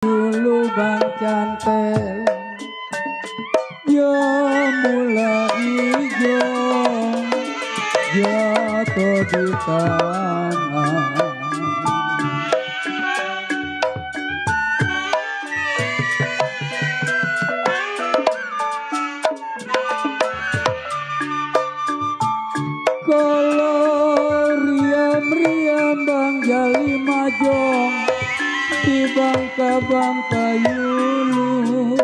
dulu bang cantel ya mulai hijau jatuh di tanah. Kalau riam-riam bang jali majong di bangka-bangka yulu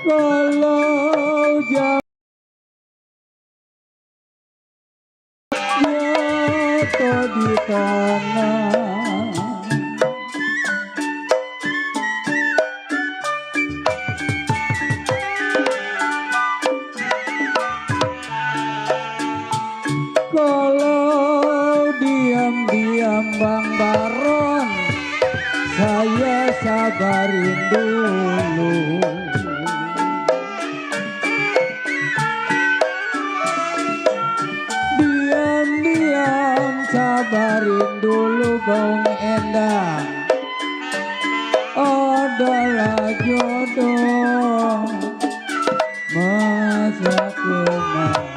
kalau jatuh di tanah. Kalau diam-diam Bang Baron, saya sabarin dulu. Diam-diam sabarin dulu Bang Endang, adalah jodoh masa kemarin.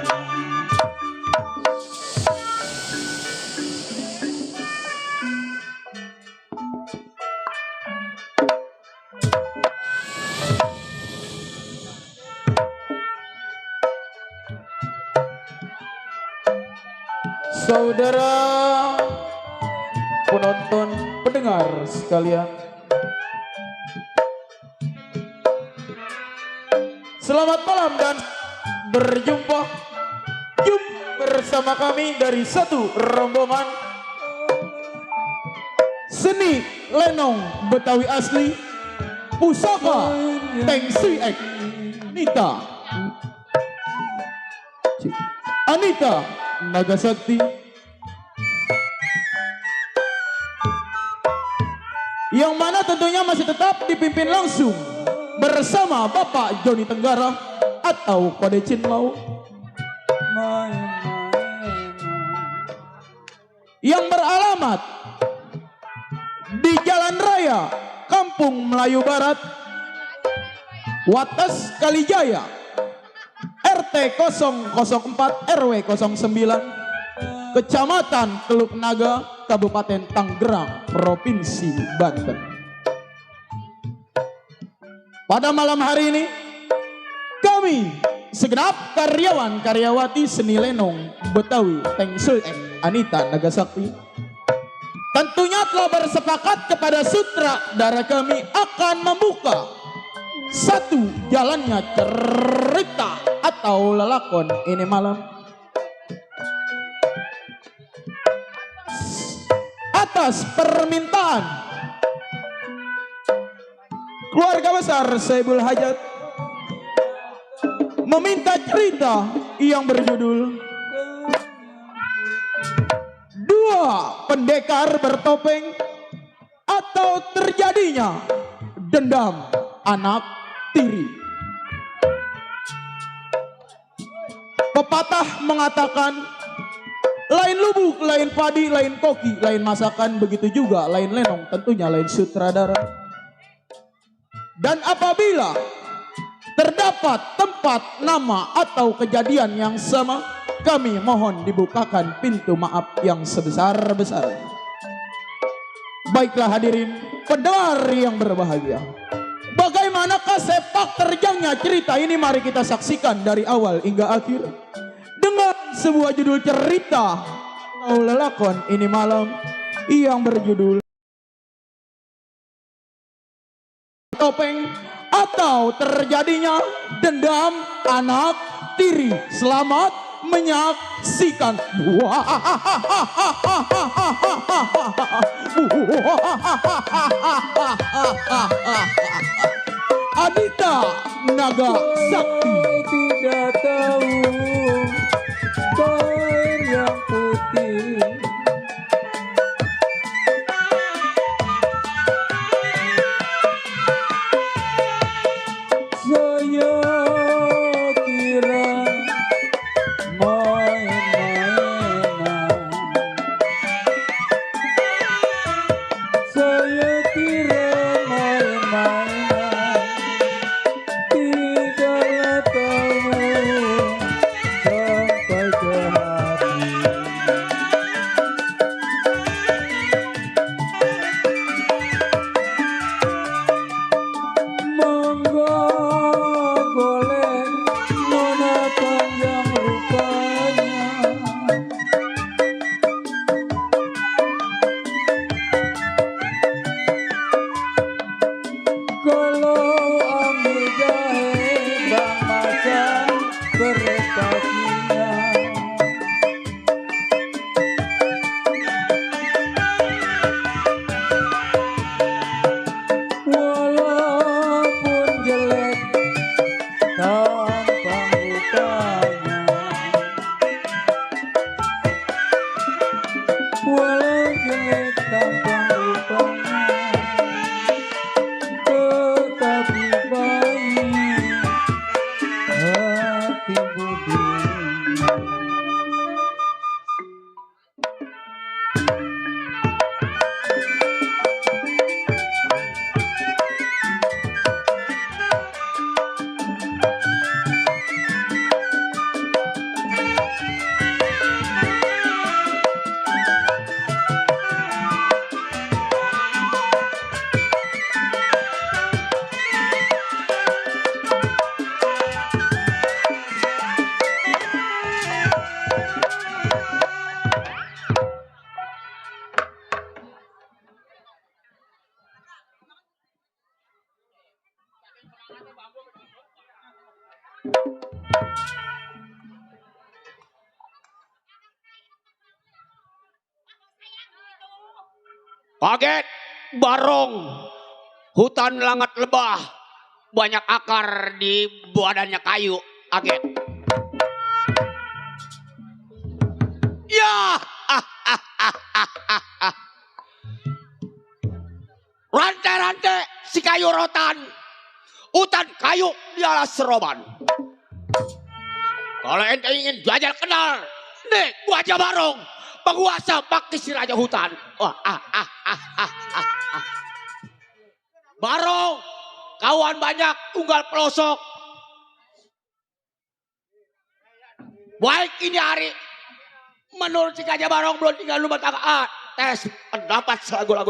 Saudara penonton, pendengar sekalian, selamat malam dan berjumpa bersama kami dari satu rombongan seni lenong Betawi asli Pusaka Teng Sui Ek Anita Nagasakti, yang mana tentunya masih tetap dipimpin langsung bersama Bapak Joni Tenggara atau Kode Cinlau, yang beralamat di Jalan Raya Kampung Melayu Barat, Wates Kalijaya, RT 004 RW 09, Kecamatan Teluk Naga, Kabupaten Tanggerang, Provinsi Banten. Pada malam hari ini kami segenap karyawan karyawati seni lenong Betawi Teng Sui Ek Anita Nagasakti tentunya telah bersepakat kepada sutradara kami akan membuka satu jalannya cerita atau lelakon ini malam atas permintaan keluarga besar Saibul Hajat, meminta cerita yang berjudul Dua Pendekar Bertopeng atau Terjadinya Dendam Anak Tiri. Pepatah mengatakan lain lubuk, lain padi, lain koki, lain masakan, begitu juga lain lenong, tentunya lain sutradara. Dan apabila terdapat tempat, nama atau kejadian yang sama, kami mohon dibukakan pintu maaf yang sebesar-besarnya. Baiklah hadirin pendengar yang berbahagia, bagaimanakah sepak terjangnya cerita ini? Mari kita saksikan dari awal hingga akhir dengan sebuah judul cerita atau lelakon ini malam yang berjudul Topeng atau Terjadinya Dendam Anak Tiri. Selamat menyaksikan. Anita Nagasakti. Tidak tahu kain yang putih saya Kaget, Barong. Hutan langat lebah. Banyak akar di badannya kayu. Kaget. Ya. Rantai-rantai si kayu rotan. Hutan kayu di alas seroban. Kalau ente ingin belajar kenal, nih gua aja Barong. Penguasa pakai si raja hutan. Barong, kawan banyak, tunggal pelosok. Baik ini hari, menurut si Gajah Barong belum tinggal rumah tangga. Tes pendapat lagu-lagu.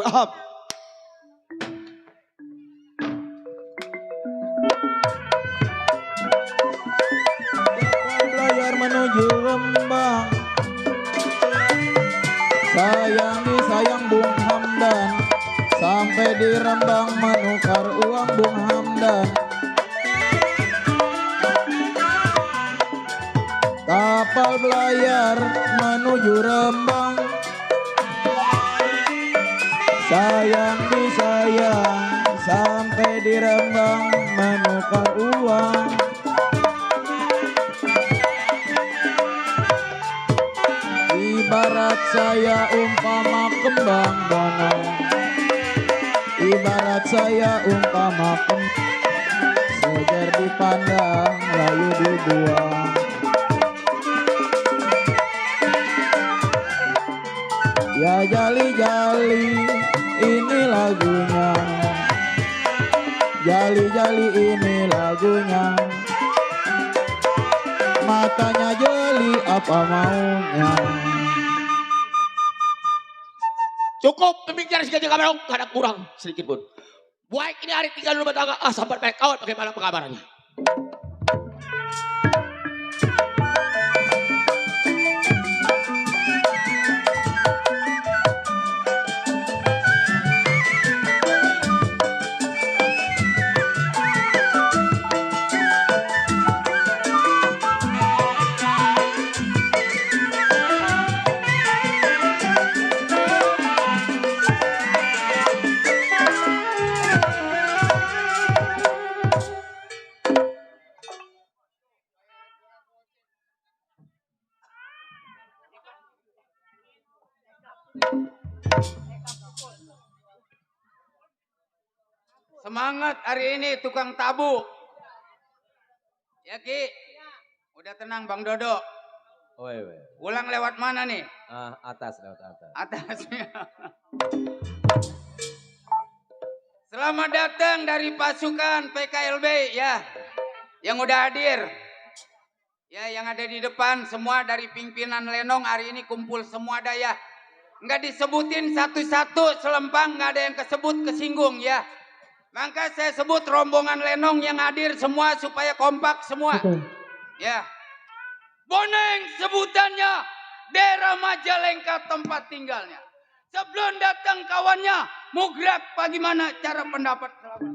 Belayar menuju Rembang, sayang disayang Bung Hamdan. Sampai di Rembang menukar uang Bung Hamdan. Kapal belayar menuju Rembang, sayang disayang. Sampai di Rembang menukar uang. Ibarat saya umpama kembang bonong, ibarat saya umpama seger dipandang lalu dibuang. Ya jali-jali ini lagunya, jali-jali ini lagunya. Matanya jeli apa maunya. Cukup demikian si Gajah Barong, gak ada kurang sedikit pun. Baik ini hari tinggal rumah tangga. Sahabat baik kawan bagaimana pengabarannya? Semangat hari ini tukang tabu. Ya Ki, udah tenang Bang Dodo. Pulang lewat mana nih? Atas, lewat atas. Atasnya. Selamat datang dari pasukan PKLB ya, yang udah hadir. Ya, yang ada di depan semua dari pimpinan Lenong hari ini kumpul semua daya. Nggak disebutin satu-satu selempang, nggak ada yang kesebut kesinggung ya. Maka saya sebut rombongan Lenong yang hadir semua supaya kompak semua. Ya. Boneng sebutannya, daerah Majalengka tempat tinggalnya. Sebelum datang kawannya, mugrak bagaimana cara pendapat selamat.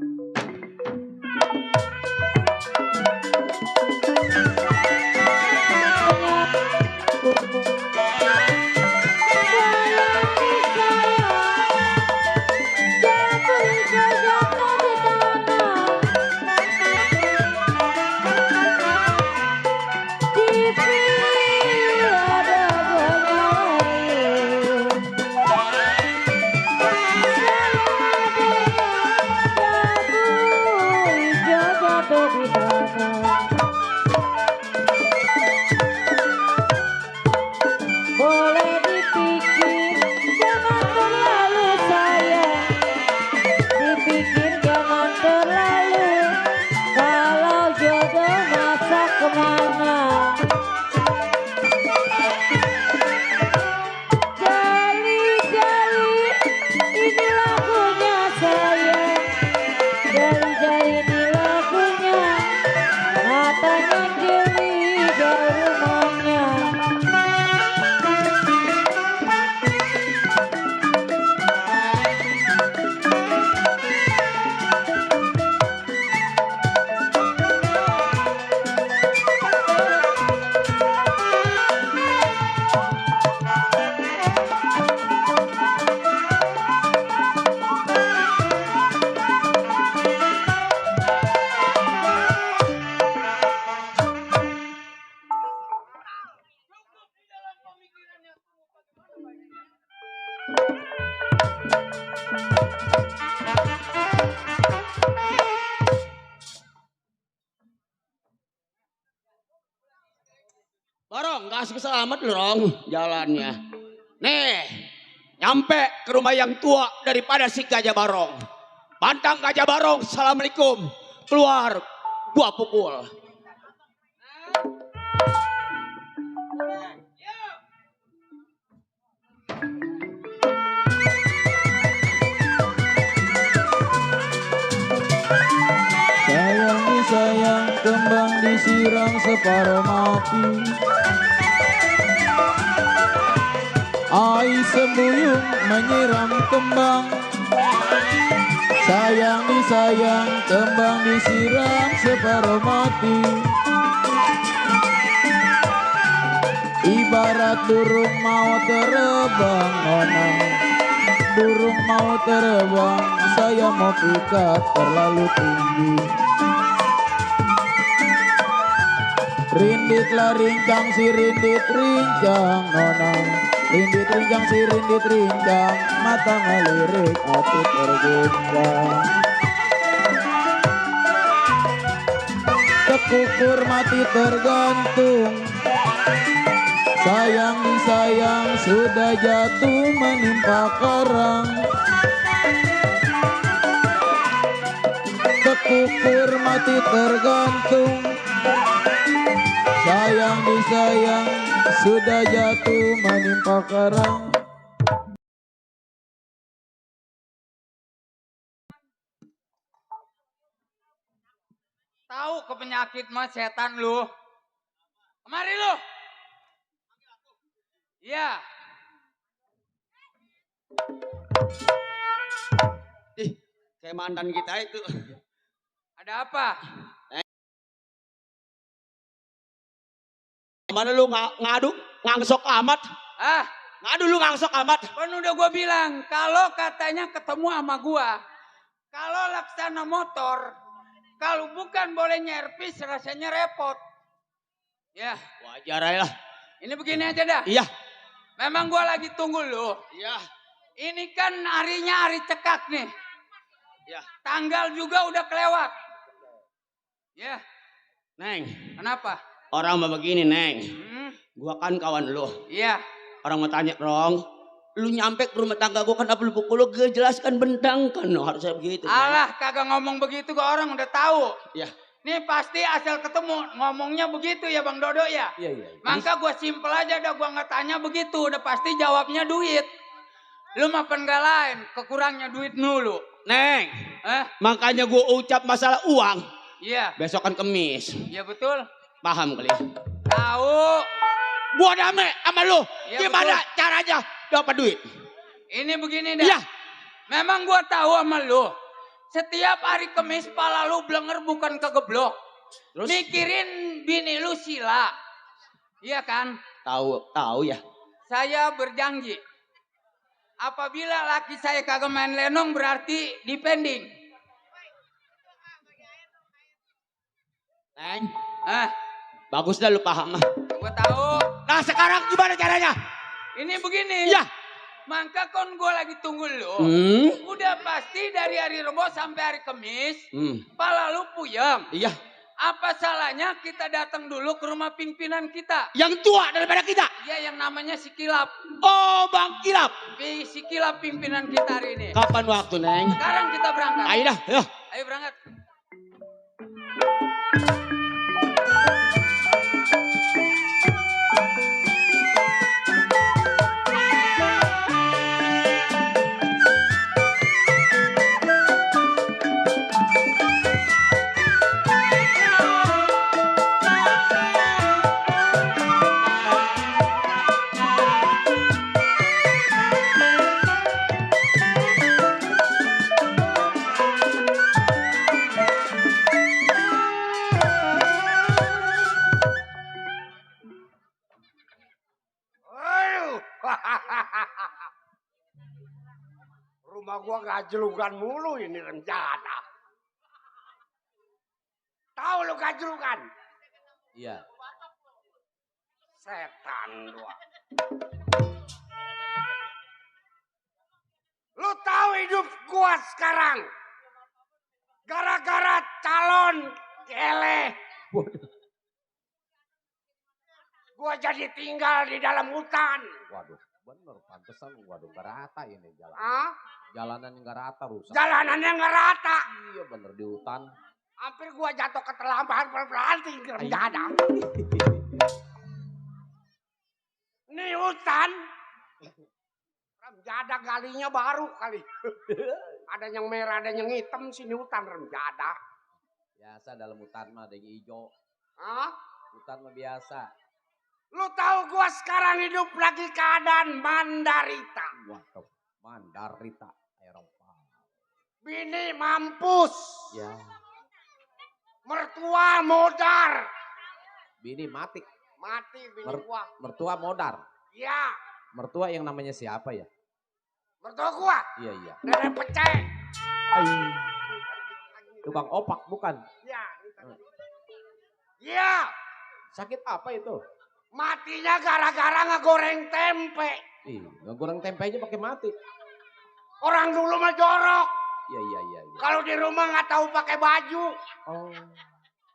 Barong, kasih selamat lu Rong jalannya. Nih, nyampe ke rumah yang tua daripada si Gajah Barong. Pantang Gajah Barong, assalamualaikum. Keluar, gua pukul. Sayang disayang, kembang disiram separuh mati. Air sembuyung menyiram kembang. Sayang disayang, kembang disiram separuh mati. Ibarat burung mau terbang, nonang. Burung mau terbang, saya mau pikat terlalu tinggi. Rinditlah rincang si rindit rincang, nonang. Rindit rincang si rindit rincang, mata melirik hati terguncang. Tekukur mati tergantung. Sayang disayang sudah jatuh menimpa karang. Tekukur mati tergantung. Sayang disayang sudah jatuh menimpa karang. Tahu ke penyakit mah setan lu. Kemari lu. Iya. Ih, kayak mantan kita itu. Ada apa? Mana lu ngadu, ngangsok amat. Ah, Ngadu lu ngangsok amat. kan udah gua bilang kalau katanya ketemu sama gua, kalau laksana motor, kalau bukan boleh nyerpis rasanya repot. Ya, Wajar aja lah. ini begini aja dah. Iya. Memang gua lagi tunggu lu. Iya. Ini kan harinya hari cekak nih. Iya. Tanggal juga udah kelewat. Ya, Neng, kenapa? orang mah begini Neng. Hmm, Gua kan kawan lu. iya. Orang mau tanya Rong, lu nyampe ke rumah tangga gua kenapa lu pukul? Lu jelaskan bentang kan, no, harusnya begitu. Neng. Alah, kagak ngomong begitu ke orang udah tahu. Iya. Nih pasti asal ketemu ngomongnya begitu ya Bang Dodo ya. Iya, iya. Maka gue simpel aja dah, gue nggak tanya begitu, udah pasti jawabnya duit. Lu mah penggalain, kekurangnya duit mulu. Neng, makanya gua ucap masalah uang. Iya, Besok kan Kemis. iya betul. Paham kali? Tahu. Gua damai sama lu. Iya, Gimana caranya dapat duit? Ini begini dah. Iya. Memang gue tahu sama lu. Setiap hari Kemis pala lu blenger bukan kegeblok. Terus? Mikirin bini lu sila. Iya kan? Tahu ya. Saya berjanji. Apabila laki saya kagak main lenong berarti dipending. Neng, Bagus. bagus dah lu paham mah. Gue tahu. Nah sekarang gimana caranya? Ini begini. Iya. Maka kon gue lagi tunggu lu. Udah pasti dari hari Rebo sampai hari Kamis. Pala lu puyeng. Iya. Apa salahnya kita datang dulu ke rumah pimpinan kita? Yang tua daripada kita. Ya yang namanya si Kilap. Oh Bang Kilap. Si Kilap pimpinan kita hari ini. Kapan waktu Neng? Sekarang kita berangkat. Ayo dah. Ayo. Ayo berangkat. Rumah gua gajlukan mulu ini rencana. Tahu lu gajlukan? Iya. Setan gua. Lu tahu hidup gua sekarang? Gara-gara calon keleh. Gua jadi tinggal di dalam hutan. Waduh, bener. Pantesan waduh gak rata ini jalan. Hah? Jalanan yang gak rata rusak. Jalanannya nggak rata. Iya bener di hutan. Hampir gua jatuh ke telampahan pelan-pelan tinggal ada. Nih hutan. Remjada galinya baru kali. Ada yang merah, ada yang hitam sini hutan remjada. Biasa dalam hutan mah ada yang hijau. Hah? Hutan mah biasa. Lu tahu gua sekarang hidup lagi keadaan Mandarita. Waduh, Mandarita Eropa. Bini mampus. Ya, Mertua modar. bini mati. Mati bini gua. Mertua modar. Iya. Mertua yang namanya siapa ya? Mertua gua. Iya, iya. Nenek pecah. Ai. Tukang opak bukan? Iya. Iya. Sakit apa itu? Matinya gara-gara ngegoreng tempe. Ih, ngegoreng tempenya pakai mati. Orang dulu mah jorok. Iya, iya, iya. Iya. Kalau di rumah nggak tahu pakai baju. Oh.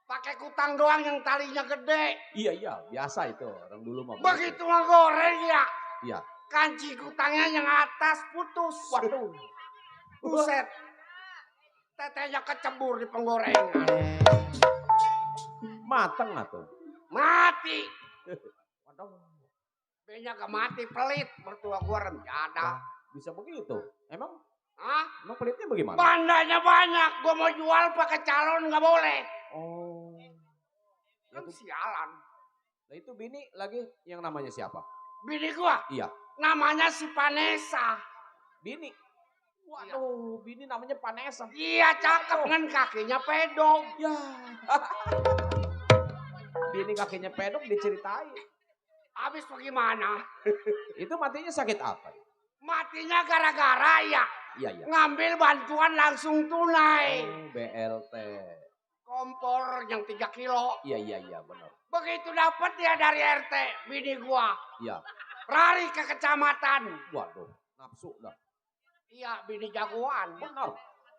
Pakai kutang doang yang talinya gede. Iya, iya. Biasa itu. Orang dulu mah. Begitu ngegoreng ya. Iya. Kanci kutangnya yang atas putus. Waduh. Buset. Tetenya kecebur di penggorengan. Mateng atuh. Mati. Waduh. B-nya gak mati, pelit. Mertua gua remjada. Bisa begitu. Emang Hah? pelitnya bagaimana? Bandanya banyak. Gua mau jual pakai calon gak boleh. Oh. Ya Kan tuh. sialan. Nah itu bini lagi yang namanya siapa? Bini gua Iya. namanya si Vanessa. Bini. Waduh, bini namanya Vanessa. Iya cakep kan kakinya pedong. Ya. Bini kakinya pedok diceritain. Habis bagaimana? Itu matinya sakit apa? Matinya gara-gara ya Iya, iya. ngambil bantuan langsung tunai. Oh, BLT. Kompor yang 3 kilo. Iya, iya, iya, benar. Begitu dapat dia dari RT, bini gua. Iya. Lari ke kecamatan. Waduh, nafsu dah. Iya, bini jagoan. Benar.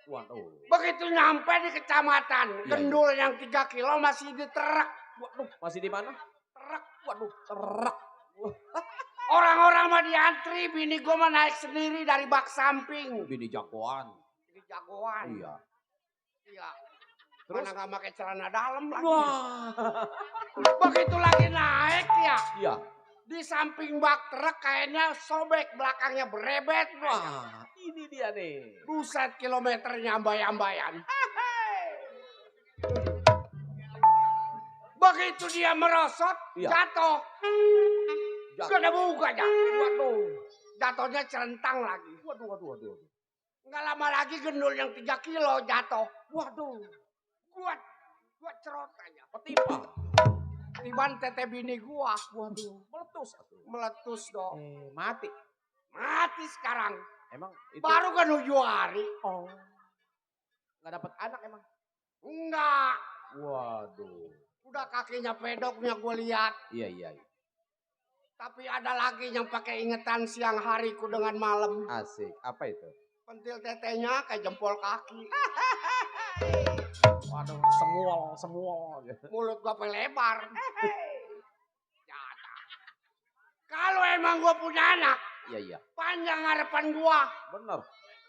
Waduh. Begitu nyampe di kecamatan, Iya, gendul yang 3 kilo masih diterak. Waduh, masih di mana? Terak. Waduh, terak. Orang-orang mah diantri, bini gua mah naik sendiri dari bak samping. Bini jagoan. Bini jagoan. Iya. Iya. Terus? Mana gak pakai celana dalam lagi. Wah. Begitu lagi naik ya, Iya. di samping bak truk kayaknya sobek, belakangnya berebet. Wah, ini dia nih. Buset kilometernya ambai-ambaian. Begitu dia merosot, Iya. jatuh. Gak ada bukanya. Waduh. Jatuhnya celentang lagi. Waduh, waduh, waduh. Nggak lama lagi gendul yang 3 kilo jatuh. Waduh. Gua cerot aja. Ketimpa. Tiban tete bini gua. Waduh, meletus atuh. Meletus dong. Mati. Mati sekarang. Emang itu Baru kan 7 hari. oh. Nggak dapat anak emang. Enggak. Waduh. Udah kakinya pedoknya gue lihat. Iya, iya, iya. Tapi ada lagi yang pakai ingetan siang hariku dengan malam. Asik. Apa itu? Pentil tetenya kayak jempol kaki. Waduh, semual. Mulut gua pelebar. Jatah. Kalau emang gua punya anak, Iya, iya. panjang harapan gua. Bener.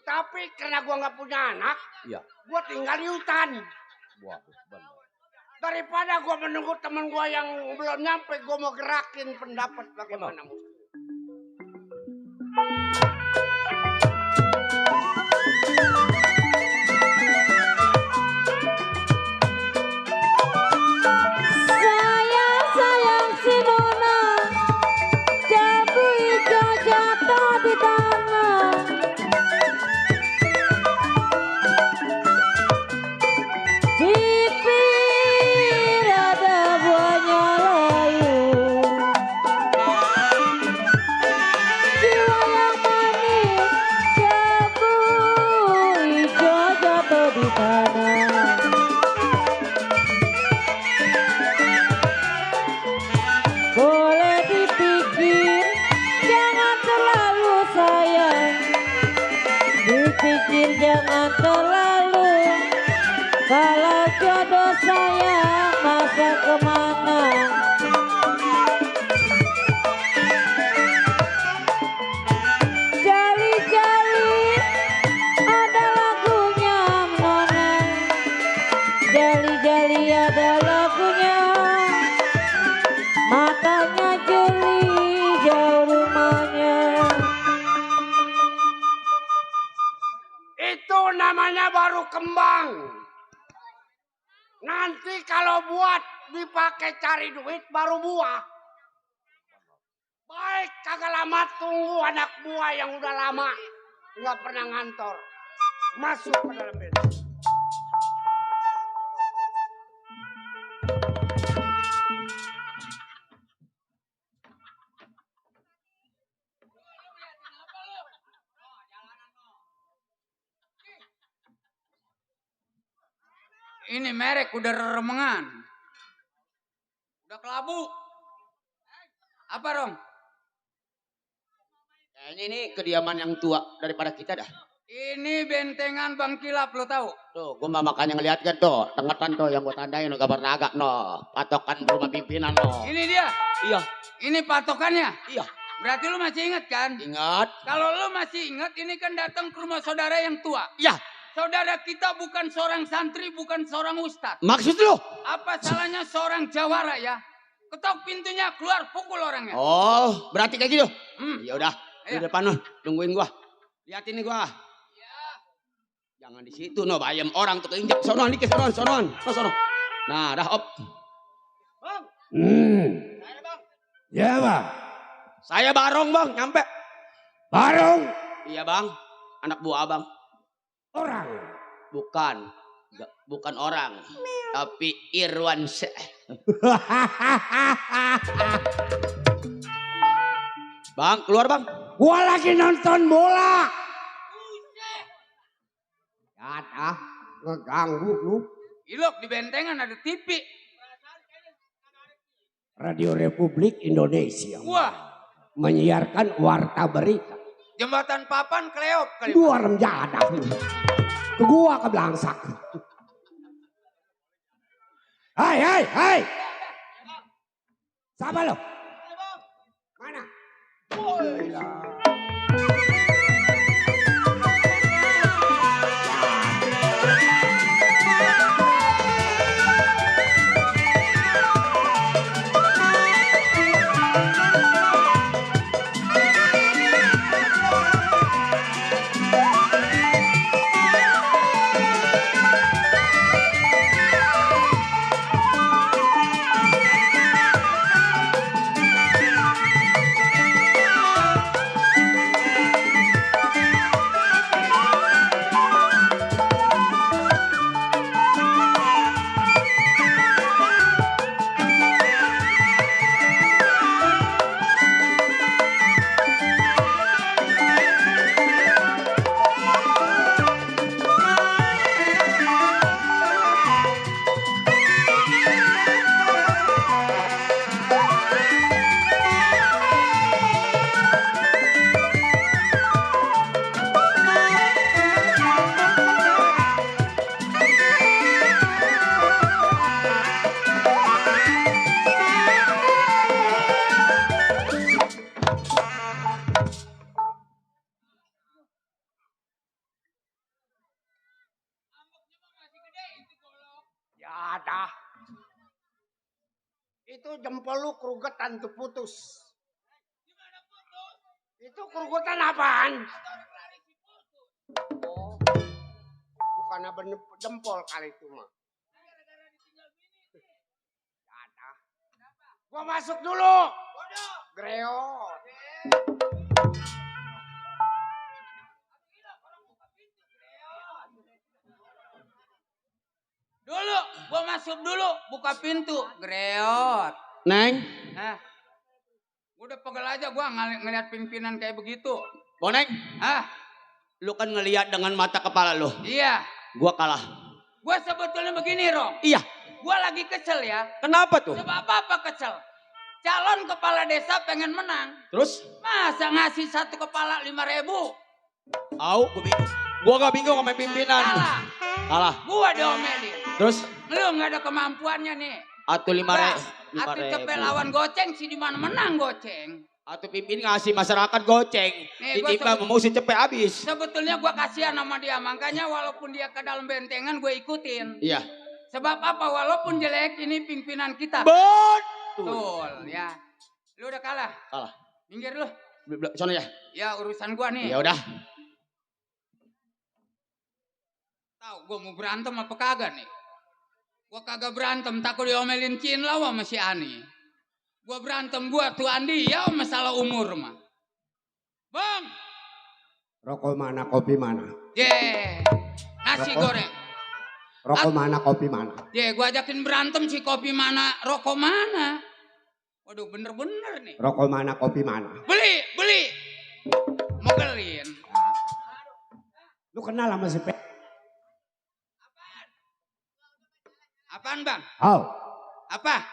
Tapi karena gua nggak punya anak, Iya. gua tinggal di hutan. Waduh, bener. Daripada gua menunggu teman gua yang belum nyampe, gua mau gerakin pendapat bagaimana musti. Sayang si Nona, jadi jatuh di tanah. Bibir ada buahnya layu. Jiwa yang pakai cari duit baru buah. Baik, kagak lama tunggu anak buah yang udah lama nggak pernah ngantor masuk ke dalam benteng. Ini merek udah remengan. Udah kelabu. Apa, Rong? Kayaknya ini kediaman yang tua daripada kita dah. Ini bentengan Bang Kilap, lo tahu? Tuh, gua mah makanya ngeliat kan tuh, tengetan tuh yang gua tandain no, gambar naga no, patokan rumah pimpinan no. Ini dia. Iya, Ini patokannya. iya. Berarti lu masih ingat kan? Ingat? Kalau lu masih ingat, ini kan datang ke rumah saudara yang tua. Iya. Saudara kita bukan seorang santri, bukan seorang ustadz. Maksud lu? Apa salahnya seorang jawara ya? Ketok pintunya, keluar pukul orangnya. Oh, berarti kayak gitu. Ya udah, di Iya. depan no, tungguin gua. Liatin nih gua. Jangan di situ no, bayam orang tuh keinjak. Sonoan dikit, sonoan. Sono. Nah, dah op. Bang, Ya bang, Saya Barong bang, nyampe. Barong Iya bang, anak buah abang. orang. Bukan orang, tapi Irwan Bang, keluar bang. Gua lagi nonton bola. ah, ngeganggu lu. Ilok di bentengan ada TV. Radio Republik Indonesia Wah, menyiarkan warta berita. jembatan papan Kleop kali. Dua rem jadah. Ke gua ke Belangsak. Hai. Siapa lo? Mana? Ya dah. Itu jempol lu kerugetan tuh putus. Itu kerugetan apaan? Oh, bukannya jempol kali itu mah. Ya dah. Gua masuk dulu. Greo. Dulu, gua masuk dulu, buka pintu, greot. Neng, Nah, udah pegel aja gua ngeliat pimpinan kayak begitu. Boneng, Ah, lu kan ngelihat dengan mata kepala lu. iya. Gua kalah. Gua sebetulnya begini, Rong. Iya. Gua lagi kesel ya. Kenapa tuh? Sebab apa kesel? Calon kepala desa pengen menang. Terus? Masa ngasih satu kepala 5.000? Gua bingung. Gua gak bingung sama pimpinan. Kalah. Gua diomelin. Terus? Lu nggak ada kemampuannya nih. Atuh 5.000. Atuh cepet lawan goceng sih di mana menang goceng. Atau pimpin ngasih masyarakat goceng. Nih, gua Ditimbang mau si cepet habis. Sebetulnya gua kasihan sama dia, makanya walaupun dia ke dalam bentengan gue ikutin. Iya. Sebab apa? Walaupun jelek ini pimpinan kita. Betul. Betul ya. Lu udah kalah. Kalah. Minggir lu. Sono ya. Ya urusan gua nih. Ya udah. Tahu gua mau berantem apa kagak nih? Gua kagak berantem, takut diomelin Cinlau sama si Ani. Gua berantem tuh Andi ya masalah umur mah. Bang. Rokok mana, kopi mana? Nasi Rokok. goreng. Rokok mana, kopi mana? Gua ajakin berantem si kopi mana, rokok mana. Waduh bener-bener nih. Rokok mana, kopi mana? Beli. Mogelin. Lu kenal sama si Pe? Apaan bang? Oh, Apa?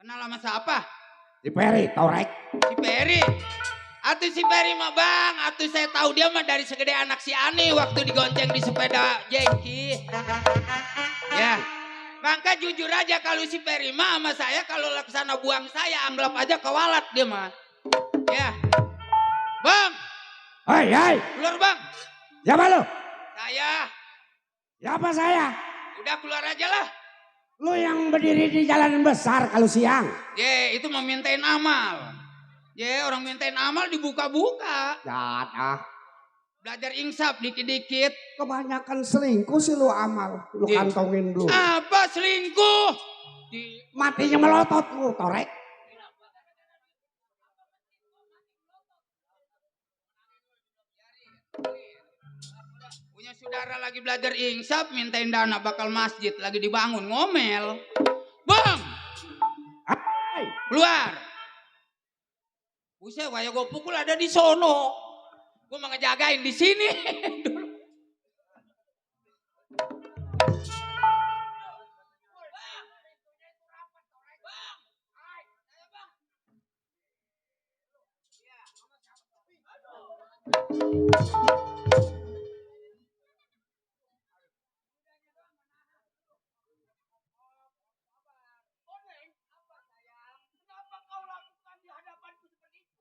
Kenal sama siapa? si Peri, Torek. Si Peri. Atuh si Peri mah bang, atuh saya tahu dia mah dari segede anak si Ani waktu digonceng di sepeda jengki. Ya, maka jujur aja kalau si Peri mah sama saya kalau laksana buang saya anggap aja kewalat dia mah. Ya, bang. Hai. Keluar bang. Siapa lu? Saya. Siapa saya? Udah keluar aja lah. Lu yang berdiri di jalan besar kalau siang. Itu mau mintain amal. Orang mintain amal dibuka-buka. Jahat ah. Belajar insaf dikit-dikit. Kebanyakan selingkuh sih lu amal. Lu kantongin dulu. Apa selingkuh? Matinya melotot lu, Torek. Punya saudara lagi belajar insaf, mintain dana bakal masjid lagi dibangun, ngomel. Bang, Hai. keluar. Buset, kayak gue pukul ada di sono. Gue mau ngejagain di sini.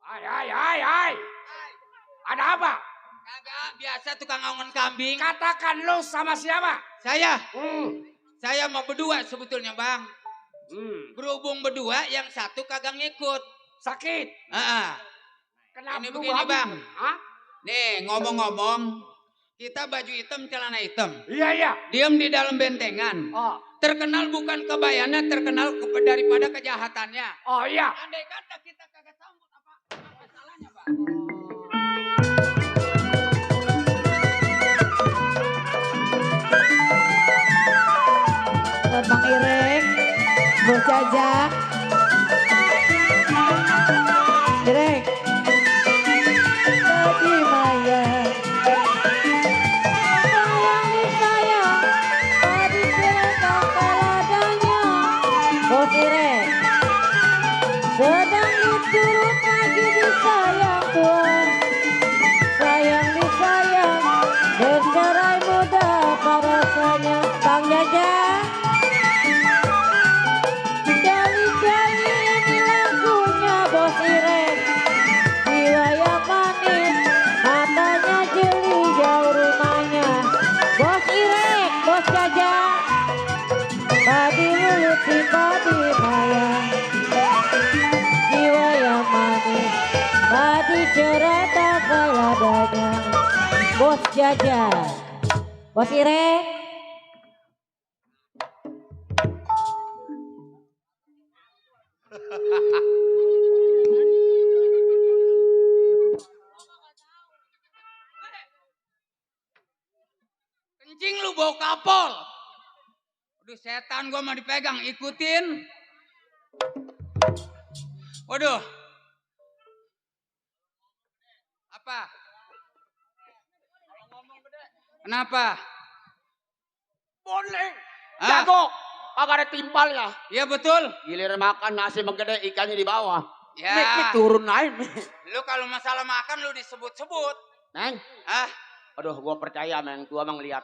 Hai. Ada apa? Kagak, biasa tukang angon kambing. Katakan lu sama siapa? Saya mau berdua sebetulnya bang. Berhubung berdua, yang satu kagak ngikut. Sakit. Kenapa Ini lu begini babi? bang. Hah? Nih ngomong-ngomong, kita baju hitam, celana hitam. Iya. Diam di dalam bentengan. Oh. Terkenal bukan kebayannya, terkenal daripada kejahatannya. Oh iya. Andai kata kita kagak sambut apa salahnya bang? Bang Irek, Bos Jaja. Irek. Tadi Maya. Sayang disayang, tadi cerita peladanya. Bos Irek. Sedang diturut lagi disayang Tuhan. Sayang disayang, bercerai muda apa rasanya. Bang Jaja. Jali-jali ini lagunya Bos Irek. Jiwa yang manis, matanya jeli jauh rumahnya. Bos Irek, Bos Jaja. Tadi lulut si tadi Maya. Jiwa yang manis, tadi cerita peladanya. Bos Jaja. Bos Irek. Kencing lu bau kapol. Aduh setan gua mau dipegang, ikutin. Waduh. Apa? Kenapa? Boleh. Ah. Jago. Kagak ada timpalnya. Iya betul. Gilir makan nasi menggede ikannya di bawah. Ya. Mik turun naik. Lu kalau masalah makan lu disebut-sebut. Neng. Ah, Aduh, gua percaya sama yang tua mah ngeliat.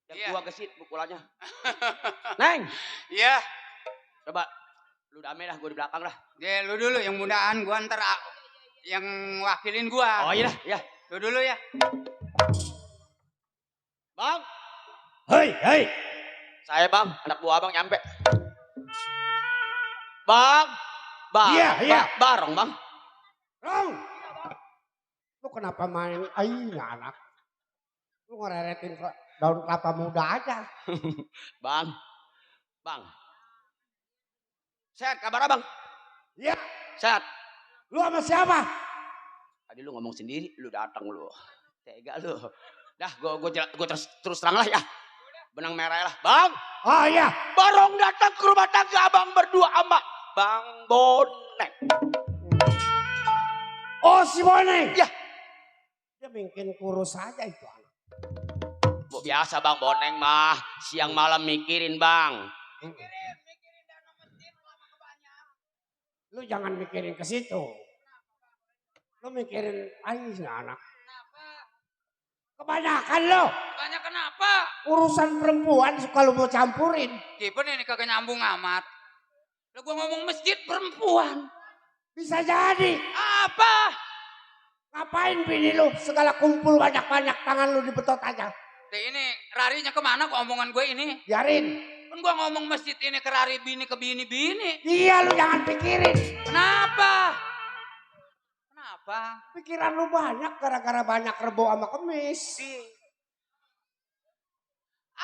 Yang Iya. tua gesit pukulannya. Neng. iya. Coba. Lu damai dah, gua di belakang dah. Lu dulu yang mudaan, gua ntar yang wakilin gua. Oh iya dah, iya. Lu dulu ya. Bang. Hei. Saya bang, anak buah abang nyampe. Bang. Iya. Barong bang. Rong. Lu kenapa main anak? Lu ngereretin daun kelapa muda aja. Bang. Bang. Sehat kabar abang? Iya. Sehat. Lu sama siapa? Tadi lu ngomong sendiri, lu datang lu. Tega lu. Dah, gue terus terang lah ya. Benang merah lah. Bang. Oh iya. Barong datang ke rumah tangga abang berdua sama Bang Bonek. Oh si Boneng. Ya. Dia mungkin kurus aja itu anak. Biasa Bang Boneng mah. Siang malam mikirin bang. Mikirin dana masjid lama kebanyakan. Lu jangan mikirin ke situ. Lu mikirin aja anak. Kenapa? Kebanyakan lo. Banyak kenapa? Urusan perempuan suka lu mau campurin. Kipen ini kagak nyambung amat. Lah gua ngomong masjid perempuan. Bisa jadi. Apa? Ngapain bini lu? Segala kumpul banyak-banyak tangan lu dibetot aja. Deh ini rarinya kemana kok omongan gue ini? Biarin. Kan gua ngomong masjid ini ke rari bini ke bini-bini. Iya lu jangan pikirin. Kenapa? Kenapa? Pikiran lu banyak gara-gara banyak rebo sama kemis.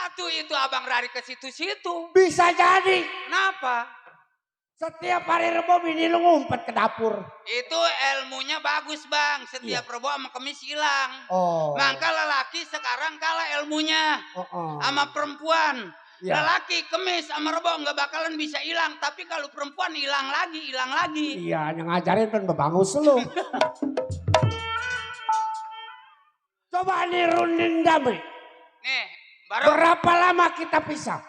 Atuh itu abang rari ke situ-situ. Bisa jadi. Kenapa? Setiap hari rebo bini lu ngumpet ke dapur. Itu ilmunya bagus bang. Setiap rebo sama kemis hilang. Oh. Maka lelaki sekarang kalah ilmunya sama perempuan. Ya. Lelaki kemis sama rebo nggak bakalan bisa hilang. Tapi kalau perempuan hilang lagi. Iya, yang ngajarin kan bebangus lu. Coba nirundin damai. Nih, baru Berapa lama kita pisah?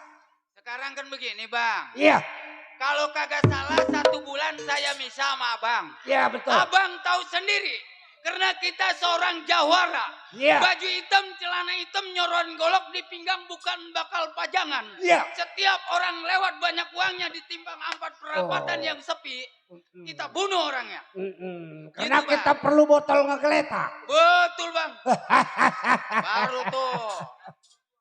sekarang kan begini bang. Iya, Kalau kagak salah 1 bulan saya misah sama abang. iya betul. Abang tahu sendiri. Karena kita seorang jawara. Iya. Baju hitam, celana hitam, nyoron golok di pinggang bukan bakal pajangan. Iya. Setiap orang lewat banyak uangnya ditimbang 4 perapatan yang sepi. Kita bunuh orangnya. Karena Gitu, kita Bang. perlu botol ngegeletak. Betul bang. Baru tuh.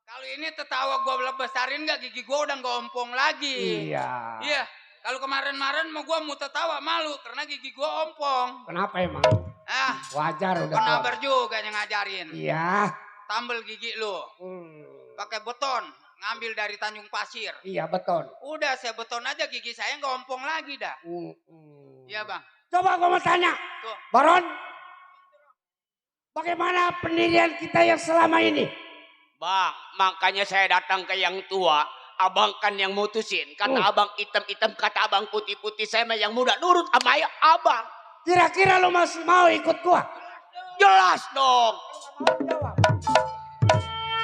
Kalau ini tertawa gue besarin gak gigi gue udah gak ompong lagi. Iya. Iya. Kalau kemarin-kemarin mau gue mau tertawa malu karena gigi gue ompong. Kenapa emang? Ah, Wajar udah tua. penabar juga yang ngajarin. Iya. Tambel gigi lu. Pakai beton, ngambil dari Tanjung Pasir. Iya betul. Udah saya beton aja gigi saya nggak ompong lagi dah. Iya bang. Coba gue mau tanya. Tuh. Baron. Bagaimana pendirian kita yang selama ini? Bang, makanya saya datang ke yang tua. Abang kan yang mutusin. Kata abang hitam-hitam, kata abang putih-putih. Saya mah yang muda, nurut sama abang. Kira-kira lu masih mau ikut gua? Jelas dong.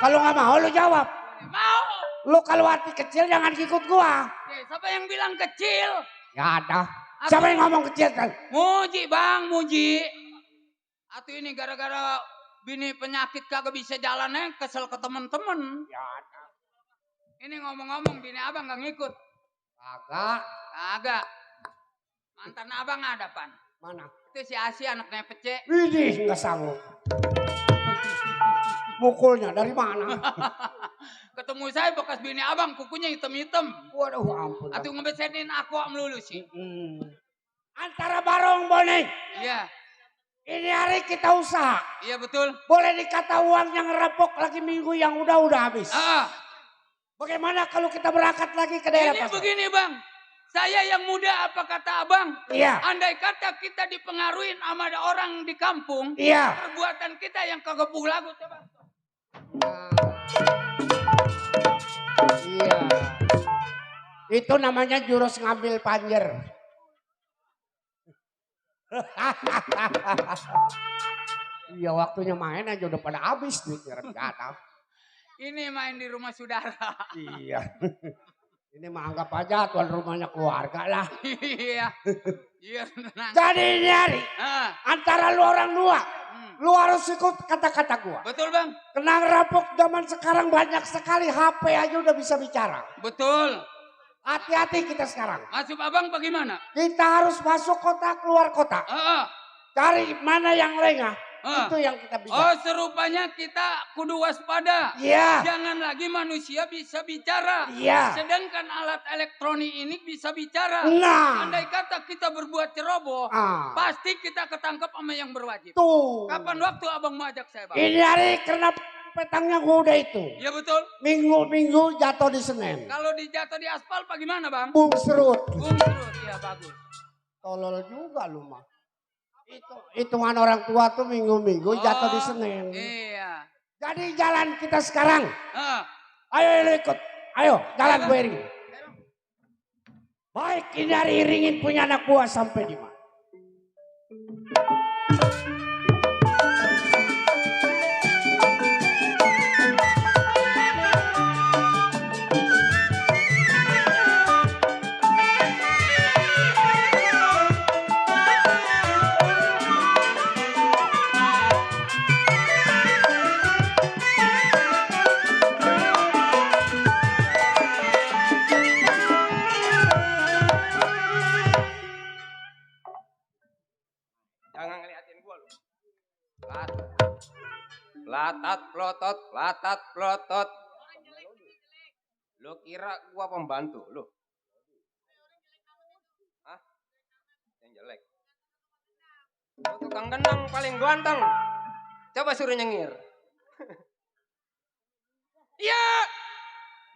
Kalau nggak mau lu jawab. Mau. Lu kalau hati kecil jangan ikut gua. Siapa yang bilang kecil? Ya ada. Siapa yang ngomong kecil kan? Muji bang, muji. Atuh ini gara-gara bini penyakit kagak bisa jalannya kesel ke temen-temen. Ya ada. Ini ngomong-ngomong bini abang gak ngikut. Kagak. Kagak. Mantan abang ada pan. Mana? Itu si Asia anaknya pece. Widih nggak sanggup. Mukulnya dari mana? Ketemu saya bekas bini abang kukunya hitam-hitam. Waduh ampun. Atuh ngebesenin aku melulu sih. Antara Barong Boneng. Iya. Ini hari kita usaha. Iya betul. Boleh dikata uang yang repok lagi minggu yang udah habis. Bagaimana kalau kita berangkat lagi ke daerah Ini pasar? begini bang. Saya yang muda apa kata abang? Iya. Andai kata kita dipengaruhin sama ada orang di kampung. Iya. Perbuatan kita yang kagak lagu coba. Iya. Itu namanya jurus ngambil panjer. Iya waktunya main aja udah pada habis duitnya rencana. Ini main di rumah saudara. Iya. Ini mah anggap aja tuan rumahnya keluarga lah. Iya. Iya tenang. Jadi ini hari antara lu orang dua, lu harus ikut kata-kata gua. Betul bang. Kenang rapok zaman sekarang banyak sekali HP aja udah bisa bicara. Betul. Hati-hati kita sekarang. Masuk abang bagaimana? Kita harus masuk kota keluar kota. Cari mana yang lengah. Itu yang kita bisa. Oh serupanya kita kudu waspada. Iya. Jangan lagi manusia bisa bicara. Iya. Sedangkan alat elektronik ini bisa bicara. Nah. Andai kata kita berbuat ceroboh. Pasti kita ketangkap sama yang berwajib. Tuh. Kapan waktu abang mau ajak saya bang? Ini hari karena petangnya kuda itu. Iya betul. Minggu-minggu jatuh di Senen. Kalau dijatuh di aspal bagaimana bang? Bung serut. Bung terus, iya bagus. Tolol juga lu mah. Hitungan orang tua tuh minggu-minggu jatuh di Senen. Iya. Jadi jalan kita sekarang. Ah, Ayo lu ikut. Ayo jalan gue iringin. Baik ini hari iringin punya anak buah sampai di mana. Jangan ngeliatin gua lu. Latat plotot, latat plotot. Lu kira gua pembantu lu? Hah? Yang jelek. Lu tukang gendang paling ganteng. Coba suruh nyengir. Iya.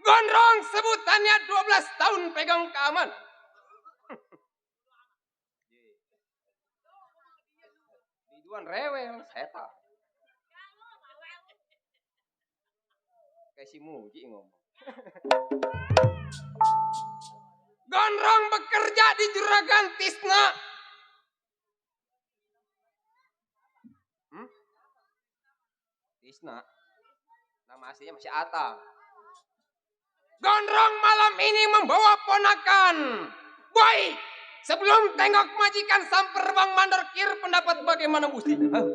Gondrong sebutannya 12 tahun pegang keamanan. Biduan rewel, seta. Kayak si Muji ngomong. Gondrong bekerja di Juragan Tisna. Tisna. Nama aslinya masih Ata. Gondrong malam ini membawa ponakan. Boy, sebelum tengok majikan samper Bang Mandor Kir pendapat bagaimana mestinya? Hah?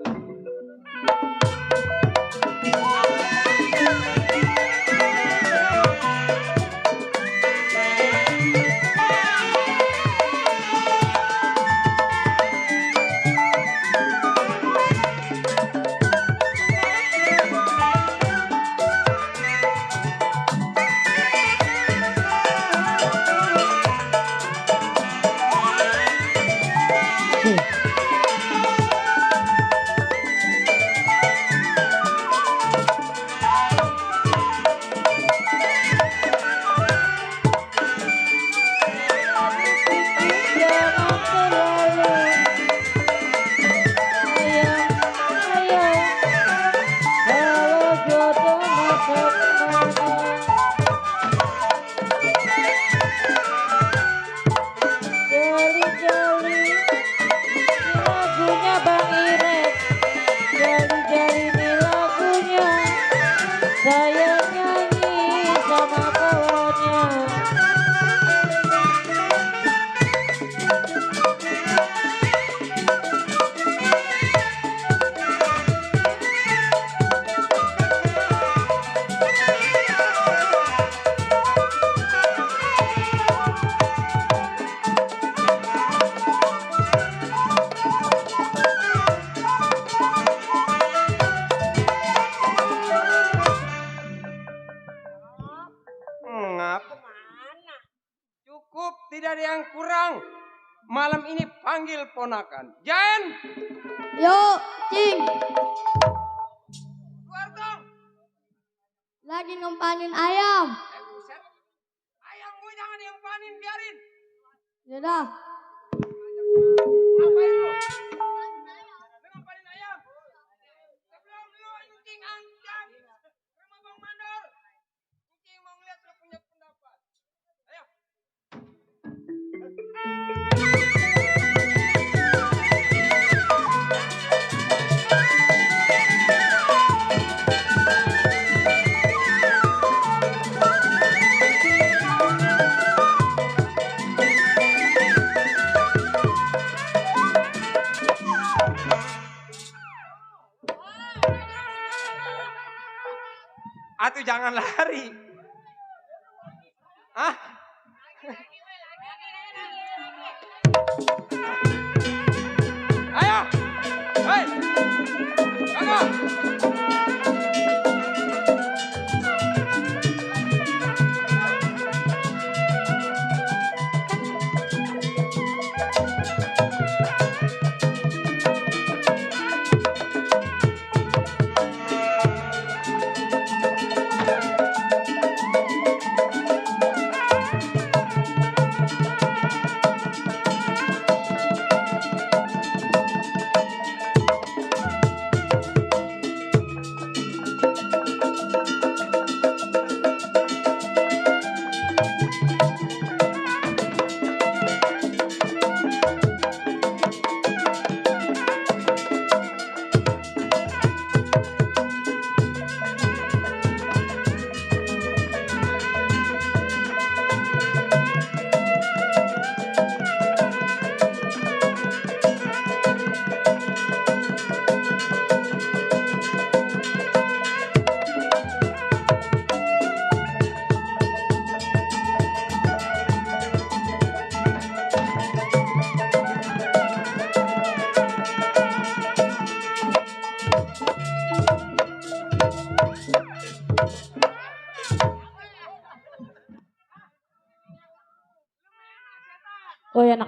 Cukup, tidak ada yang kurang. Malam ini panggil ponakan. Jen! Yo, Cing. Keluar dong! Lagi ngempanin ayam. Buset. Ayam gue jangan diempanin, biarin. Yaudah. Ngapain lu? Lu ngapain ayam? Sebelum lu incing ancang rumah Bang Mandor. Incing mau ngeliat lu punya pendapat. Ayo. Atuh jangan lari. Hah? Ayo. Hei. Kakak.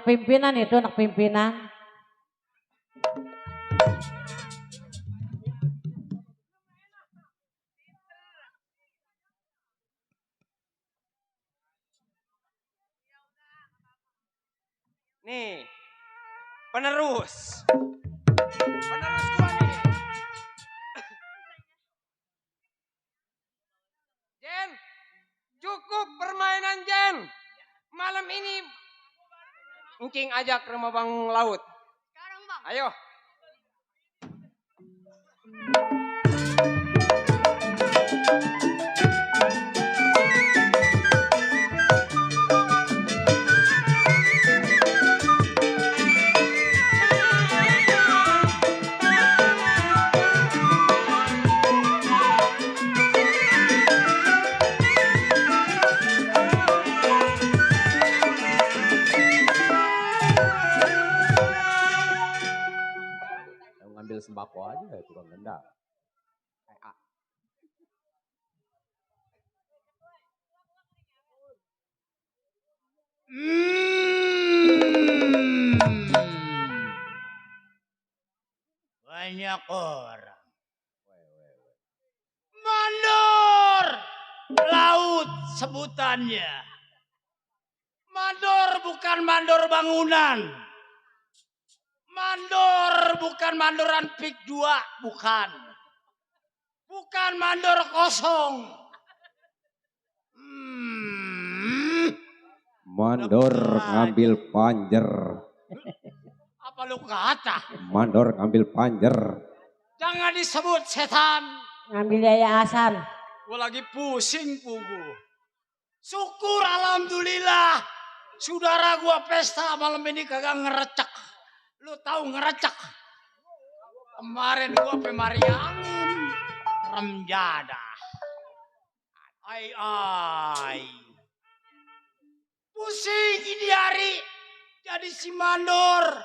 anak pimpinan itu, anak pimpinan. Nih, penerus. Penerus gua nih. Jen, cukup permainan Jen. Malam ini Engking ajak ke rumah Bang Laut. Sekarang Bang. Ayo. Ngambil sembako aja ya tukang gendang. Banyak orang. Mandor laut sebutannya. Mandor bukan mandor bangunan. Mandor bukan mandoran pik 2, bukan. Bukan mandor kosong. Mandor ngambil panjer. Apa lu kata? Mandor ngambil panjer. Jangan disebut setan. Ngambil yayasan. Gua lagi pusing punggu. Syukur alhamdulillah. Saudara gua pesta malam ini kagak ngerecek. Lu tahu ngerecek? Kemarin gua pemari angin. Remjada. Ai. Pusing ini hari. Jadi si mandor.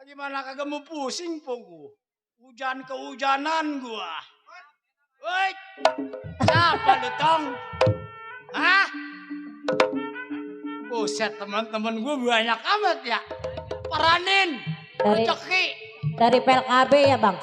Bagaimana kagak mau pusing punggu? Hujan kehujanan gua. Woi, siapa lu tong? Hah? Buset, teman-teman gue banyak amat ya. Paranin, rezeki. Dari PLKB ya Bang?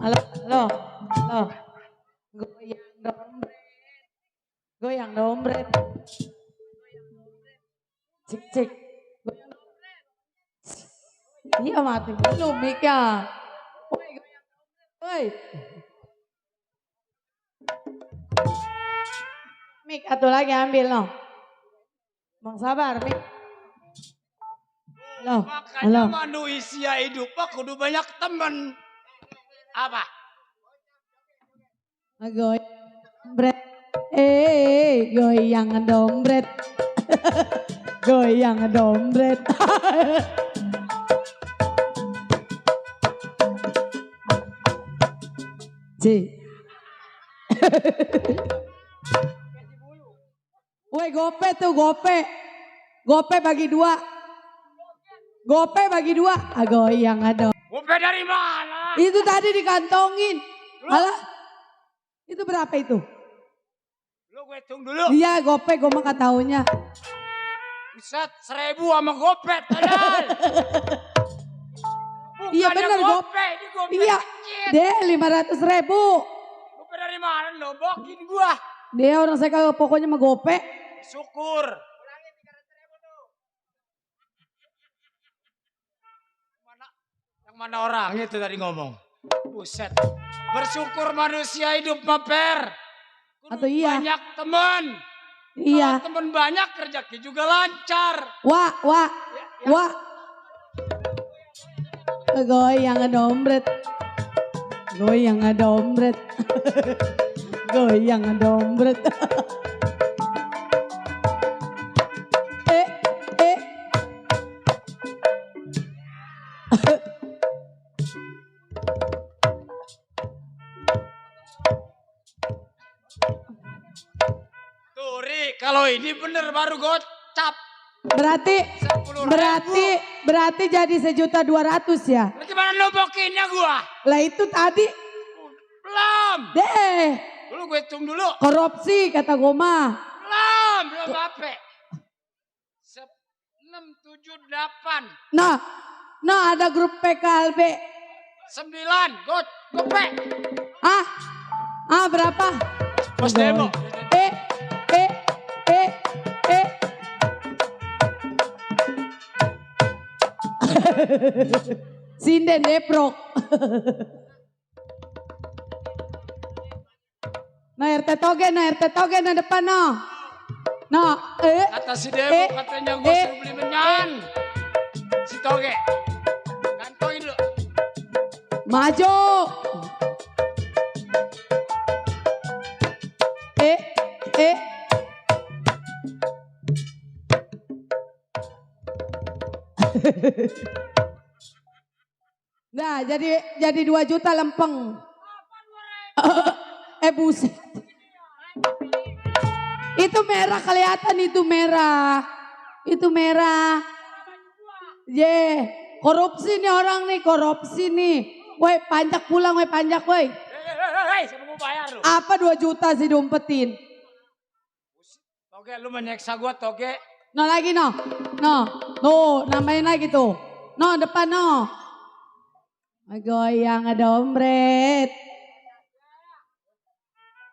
Halo. Goyang dompet. Cik. Iya mati dulu Mika. Woi. Mik, satu lagi ambil loh. Bang sabar Mik. Makanya manusia hidup kudu banyak teman. Apa? Goyang dompet. Goyang dompet. Goyang dompet. Woi gope tuh gope. Gope bagi 2. Gope bagi 2. Goyang dong. Gope dari mana? Itu tadi dikantongin. Alah. Itu berapa itu? Lu gue hitung dulu. Iya gope gue mah gak taunya. Buset 1000 sama gope padahal. Iya bener gope. Ini gope iya. Deh 500.000. Gope dari mana lo? Bokin gua. Dia orang saya kagak pokoknya mah gope. Syukur. Yang mana orang itu tadi ngomong? Buset. Bersyukur manusia hidup maper. Atau iya. Banyak teman. Iya. Kalau teman banyak rezeki juga lancar. Wah. Goyang dompet. Goyang dompet. Goyang dompet. Kalau ini bener baru gocap. Berarti 10.000. jadi 1.200.000 ya? Lah gimana nombokinnya gua? Lah itu tadi Belum. deh Dulu gue hitung dulu. korupsi kata Goma. Belum apa. 6, 7, 8. Nah ada grup PKLB. 9, gope. Berapa? Bos demo. Sinden deprok. RT toge na depan no. Kata si Demo katanya gue suruh beli menyan. Si Toge. Gantongin dulu. Maju. Nah, jadi 2 juta lempeng. Buset. Itu merah kelihatan itu merah. Korupsi nih orang nih, korupsi nih. Woi, pajak pulang, woi pajak, woi. Hei, siapa mau bayar lu? Apa 2 juta sih diumpetin? Toge, lu menyeksa gua, Toge. No lagi no. Tuh, nambahin lagi tuh. No, depan no. Goyang ada ombret.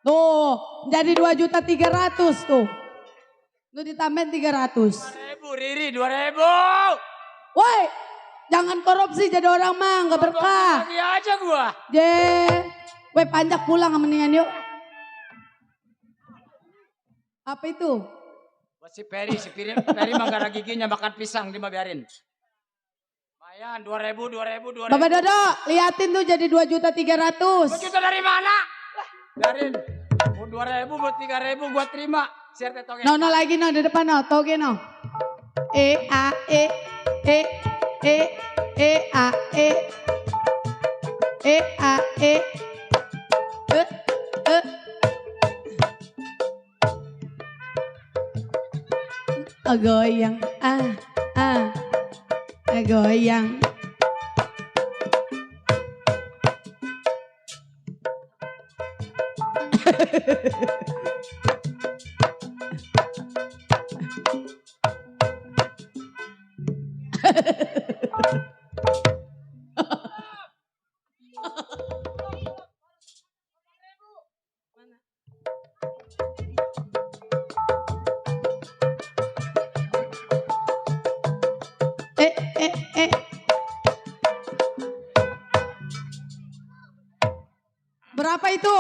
Tuh, jadi 2.300.000 tuh. Lu ditambahin 300. 2.000, Riri, 2.000. Woi, jangan korupsi jadi orang mah, gak berkah. Lagi aja gua. Woi, pajak pulang mendingan yuk. Apa itu? Buat si Peri mah gak ada giginya makan pisang, dia mah biarin. Lumayan, 2.000. Bapak Dodo, liatin tuh jadi 2.300.000. 2 juta dari mana? Biarin. Mau 2.000 buat 3.000 gua terima. Siar teh Toge. No lagi no di depan no, Toge no. Goyang, goyang. Berapa itu?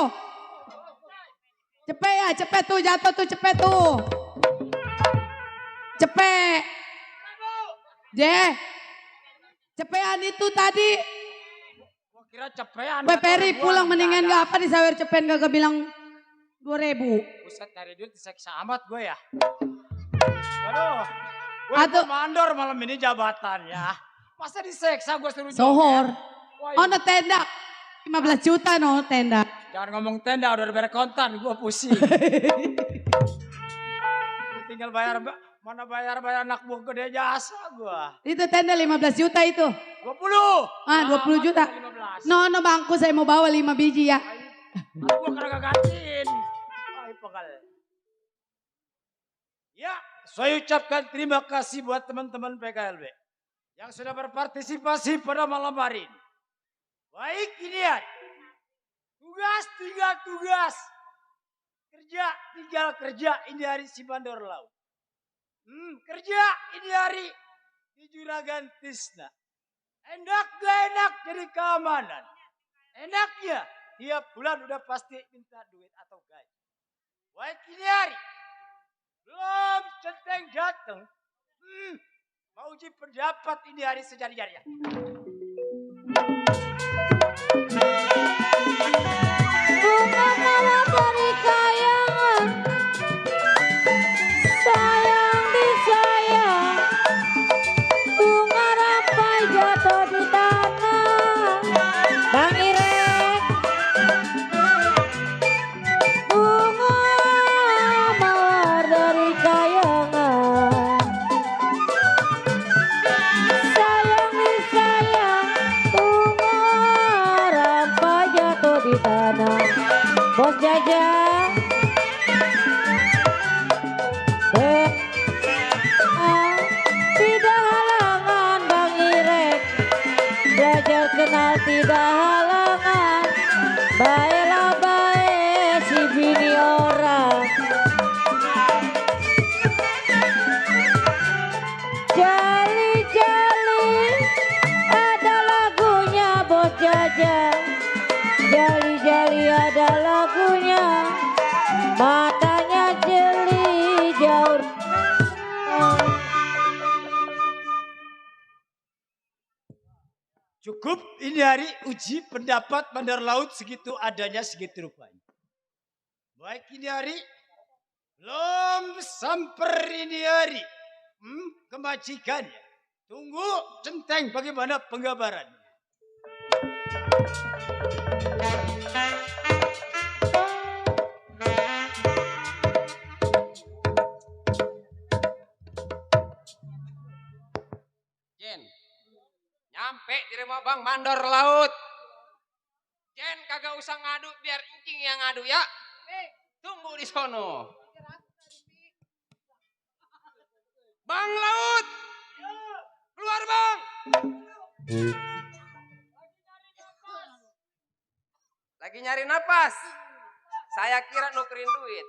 Cepet tuh jatuh tuh cepet tuh. Cepet. Cepean itu tadi. Gua kira cepean. Peri pulang mendingan gak apa disawer cepean gak bilang 2.000. Buset dari duit diseksa amat gue ya. Waduh. Gue mandor malam ini jabatannya. Masa diseksa gue suruh Sohor. Wah, Oh no tenda. 15 juta no tenda. Jangan ngomong tenda udah bayar kontan gue pusing. Tinggal bayar mana bayar anak buah gede jasa gue. Itu tenda 15 juta itu. 20. 20 juta. 15. No bangku saya mau bawa 5 biji ya. Aku kagak gantiin. Ay pakal. Ya, saya ucapkan terima kasih buat teman-teman PKLB yang sudah berpartisipasi pada malam hari ini. Baik ini ya. Tugas tinggal tugas. Kerja tinggal kerja ini hari si Bandor Laut. Kerja ini hari di Juragan Tisna. Enak gak enak jadi keamanan. Enaknya tiap bulan udah pasti minta duit atau gaji. Baik ini hari. Belum centeng datang. Mau uji pendapat ini hari sejari-jarinya. Bunga mawar dari kayangan, sayang disayang. Bunga rampai jatuh di tanah. Bang Irek, bunga mawar dari Fajar kenal tidak halangan, baiklah baik si bini orang. Jali-jali ada lagunya Bos Jajang. Jali-jali ada lagunya, matanya jeli jauh. Cukup ini hari uji pendapat bandar laut segitu adanya segitu rupanya. Baik ini hari, belum samper ini hari. Kemajikannya. Tunggu centeng bagaimana penggambarannya. Jen, nyampe di rumah Bang Mandor Laut. Jen kagak usah ngadu, biar incing yang ngadu ya. Tunggu di sono. Bang Laut, keluar Bang. Lagi nyari napas. Saya kira nukerin duit.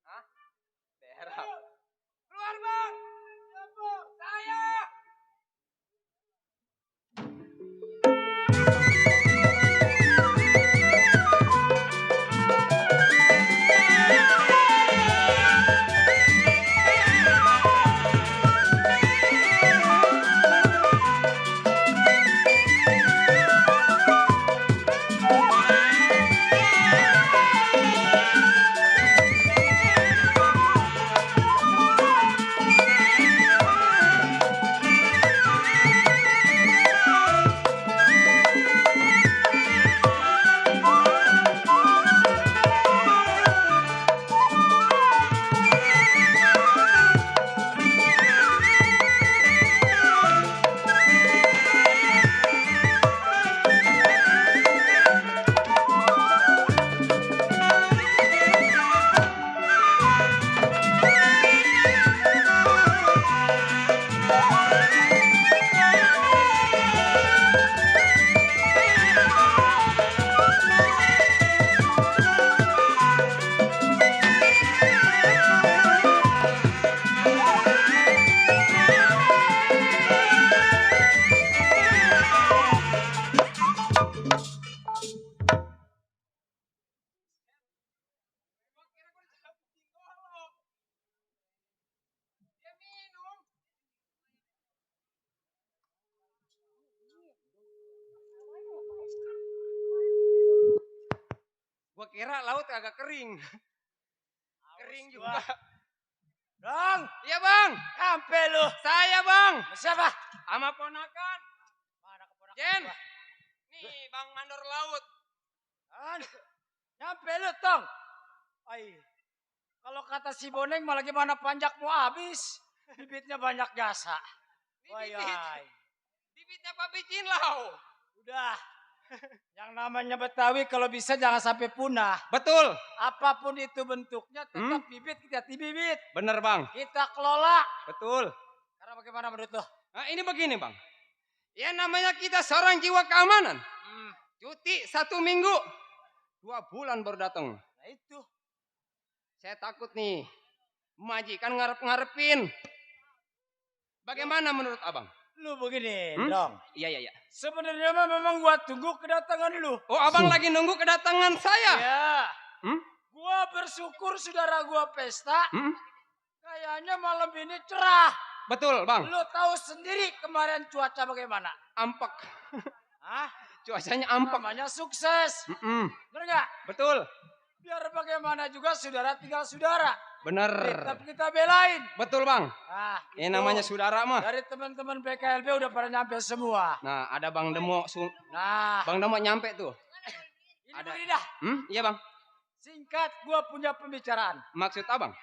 Hah? Berak. Keluar Bang. Saya. Gua kira laut agak kering. Kering juga. Bang, Iya Bang. sampai lu. Saya Bang. Siapa? Sama ponakan. Mana keponakan Jen. gua? Nih Bang Mandor Laut. Nyampe lu tong. Ay, kalau kata si Boneng malah gimana panjak mau habis. Bibitnya banyak jasa. Bibit. Wayai. Bibitnya Pak Bicin lau. Udah. Yang namanya Betawi kalau bisa jangan sampai punah. Betul. Apapun itu bentuknya tetap bibit kita bibit. Bener Bang. Kita kelola. Betul. Karena bagaimana menurut lo? Nah ini begini Bang. Ya namanya kita seorang jiwa keamanan. Cuti 1 minggu. 2 bulan baru datang. Nah itu. Saya takut nih. Majikan ngarep-ngarepin. Bagaimana menurut abang? Lu begini dong. Iya. Sebenarnya memang gua tunggu kedatangan lu. Oh abang lagi nunggu kedatangan saya? Ya. Gua bersyukur saudara gua pesta. Kayaknya malam ini cerah. Betul bang. Lu tahu sendiri kemarin cuaca bagaimana? Ampak. Hah? Cuacanya ampak. Namanya sukses. Bener nggak? Betul. Biar bagaimana juga saudara tinggal saudara. Bener. Tetap kita belain. Betul bang. Nah, ini namanya saudara mah. Dari teman-teman PKLB udah pada nyampe semua. Nah ada Bang Demo. Nah. Bang Demo nyampe tuh. Ini ada. Dah. Iya bang. Singkat gua punya pembicaraan. Maksud abang?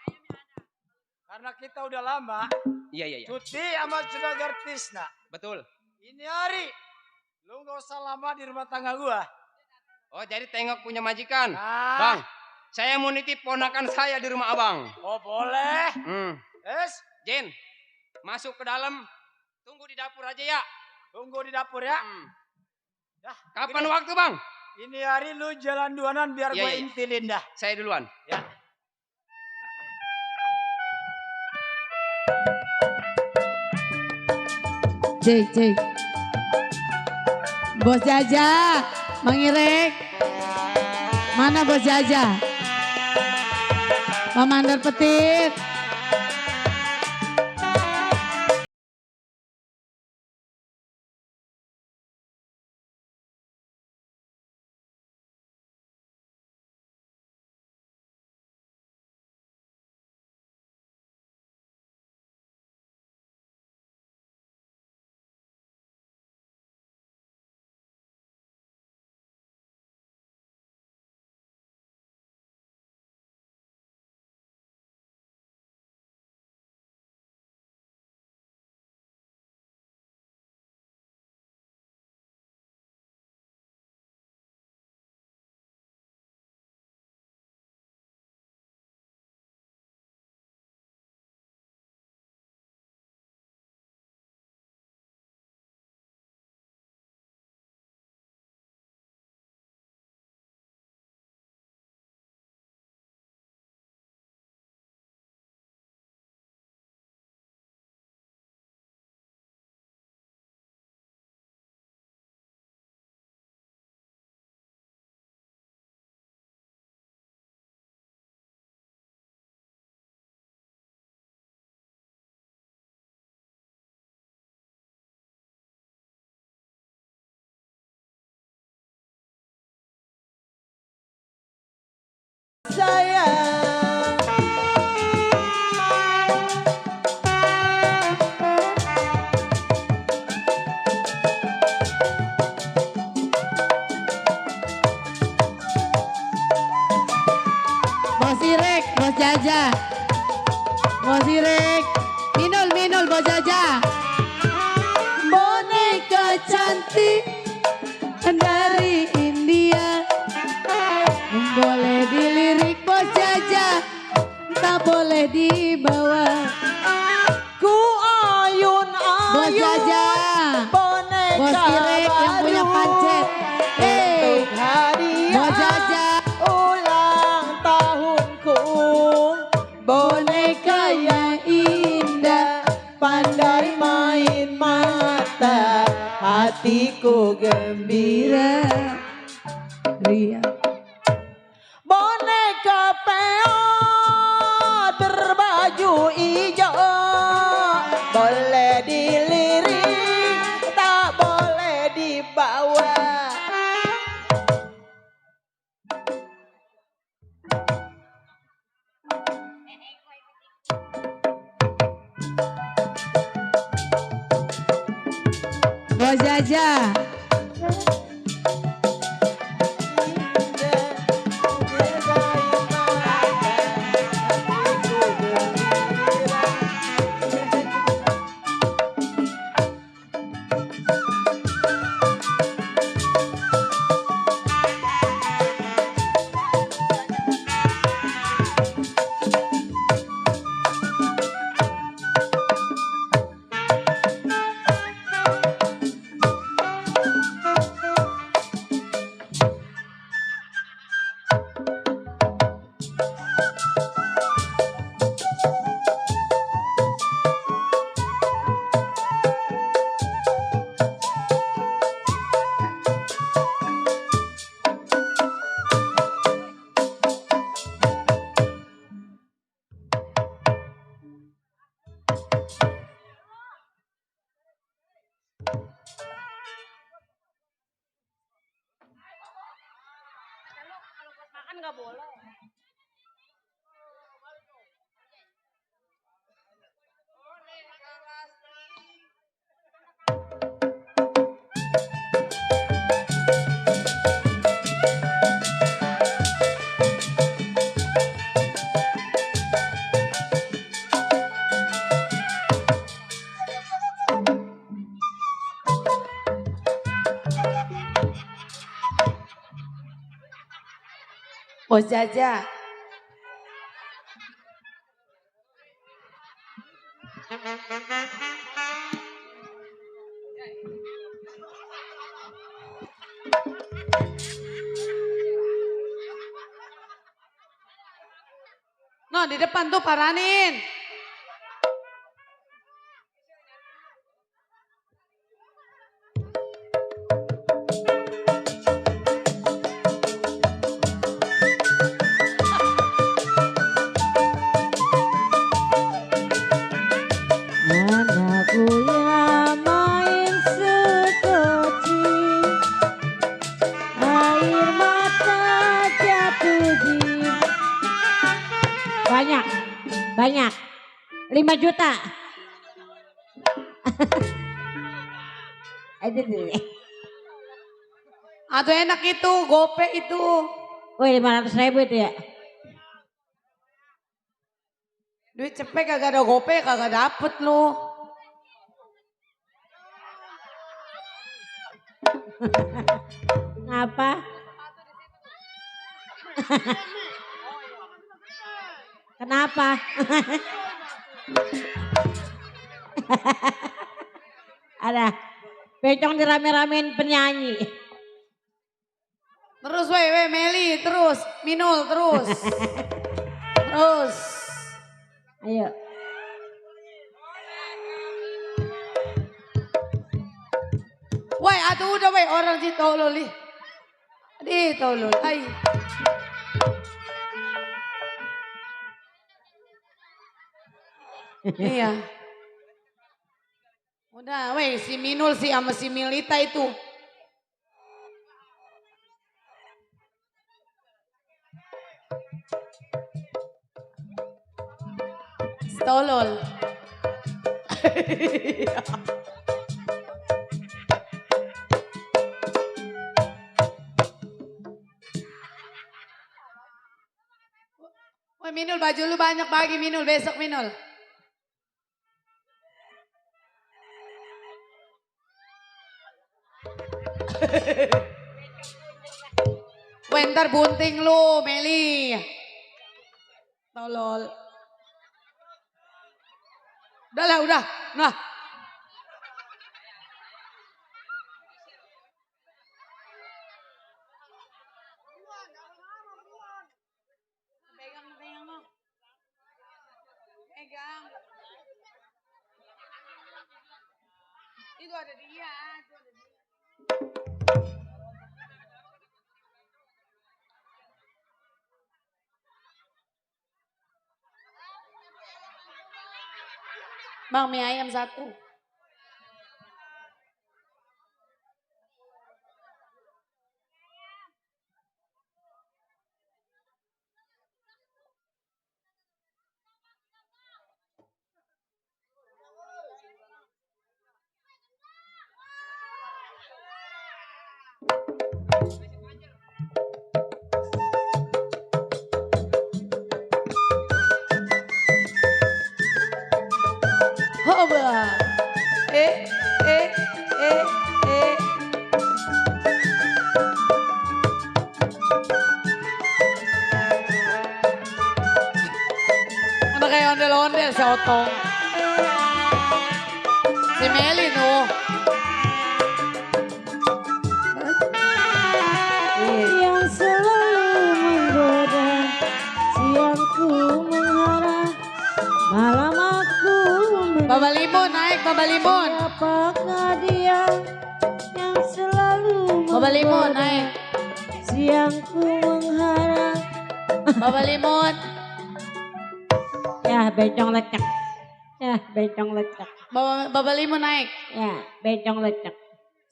Karena kita udah lama. Iya. Cuti sama Sudagar Tisna. Betul. Ini hari. Lu gak usah lama di rumah tangga gua. Oh jadi tengok punya majikan. Nah. Bang. Saya mau nitip ponakan saya di rumah abang. Oh boleh. Jen, masuk ke dalam, Tunggu di dapur aja ya. Tunggu di dapur ya. Dah, Kapan gini. waktu bang? Ini hari lu jalan duanan biar Iya, gue iya. intilin dah. Saya duluan. Ya. Cek. Bos Jaja, Mang Irek. Mana Bos Jaja? Pak Mandor Petir. Sayang, Bos Irek, Bos Jaja. Bos Irek. Minul Bos Jaja. Boneka cantik dari India. Boleh dilirik Bos Jaja, tak boleh dibawa. ku ayun-ayun Bos Jaja. boneka Bos Irek yang punya baru pancet. untuk hadiah Bos Jaja. ulang tahunku. Boneka yang indah, pandai main mata, hatiku gembira. Ria. Boneka peot berbaju hijau, boleh dilirik, tak boleh dibawa. Bos Jaja. Makan nggak boleh. Bos Jaja. No, di depan tuh paranin. Anakku yang main sekoci, air mata jatuh di banyak 5 juta. Aduh enak itu, gope itu. Woi 500.000 itu ya. Duit cepet kagak ada gope, kagak dapet lu. Ngapa? Kenapa? Ada becong dirame-ramein penyanyi. Terus weh Meli, terus Minul, terus. Terus. Ayo. Woi, atuh udah weh orang si tolol nih. Di tolol, ay. Iya. Udah weh si Minul sih sama si Milita itu. Tolol. Woi Minul, baju lu banyak bagi Minul, besok Minul. Woi ntar bunting lu Meli. Tolol. Udah lah, udah. Nah. Pegang lo. Pegang. Itu ada dia. Bang, mie ayam 1. Hoba. Ada kayak ondel-ondel si Otong. Si Meli tuh. Yang selalu menggoda, siangku mengharap, malam aku Baba Limun naik, Baba Limun. Apakah dia yang selalu Baba Limun naik. Siangku mengharap. Baba Limun. Ya bencong lecek. Ya bencong lecek. Baba Limun naik. Ya bencong lecek.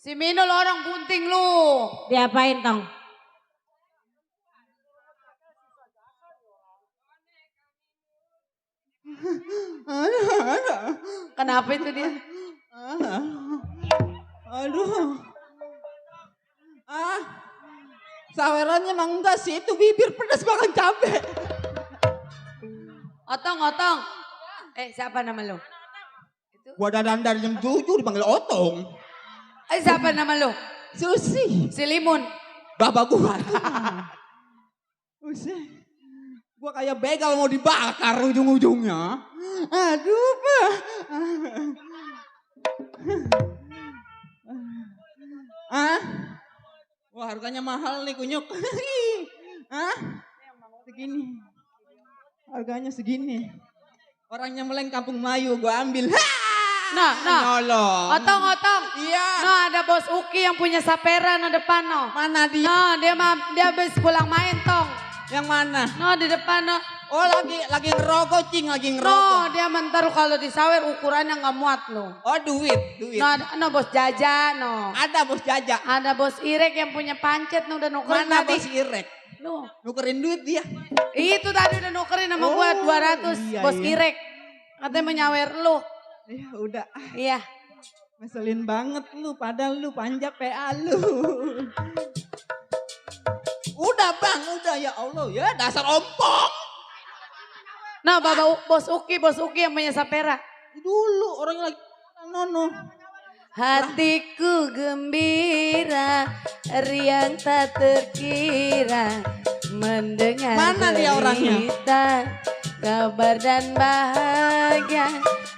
Si Minul orang bunting lu. Diapain tong? Kenapa itu dia? Aduh. Sawerannya emang enggak sih, itu bibir pedas makan cabe. Otong. Siapa nama lu? Gua dadan dari jam 7 dipanggil Otong. Siapa nama lu? Susi. Si Limun. Bapak gua. Buset. Gua kayak begal mau dibakar ujung-ujungnya. Aduh, Pak. harganya mahal nih kunyuk. Hah? Segini. Harganya segini. Orangnya meleng Kampung Melayu, gua ambil. Nah, Nolong. Otong. Iya. Nah, ada Bos Uki yang punya sapera no depan no. Mana dia? Nah, dia habis pulang main tong. Yang mana? No, di depan no. Oh, lagi ngerokok, Cing, lagi No, ngerokok. dia mentar kalau disawer ukurannya nggak muat lo. Oh, duit. No, Bos Jaja no. Ada Bos Jaja. Ada Bos Irek yang punya pancet no, udah nukerin Mana tadi. Bos Irek? Loh. Nukerin duit dia. Itu tadi udah nukerin sama gua 200 iya, Bos iya. Irek. Katanya mau nyawer lu. Ya udah. Iya. Ngeselin banget lu, padahal lu panjat PA lu. Udah bang, udah ya Allah ya dasar ompong. Nah, Bos Uki yang punya sapera. Dulu orangnya lagi nono. Hatiku gembira, riang tak terkira mendengar Mana dia orangnya? berita, kabar dan bahagia.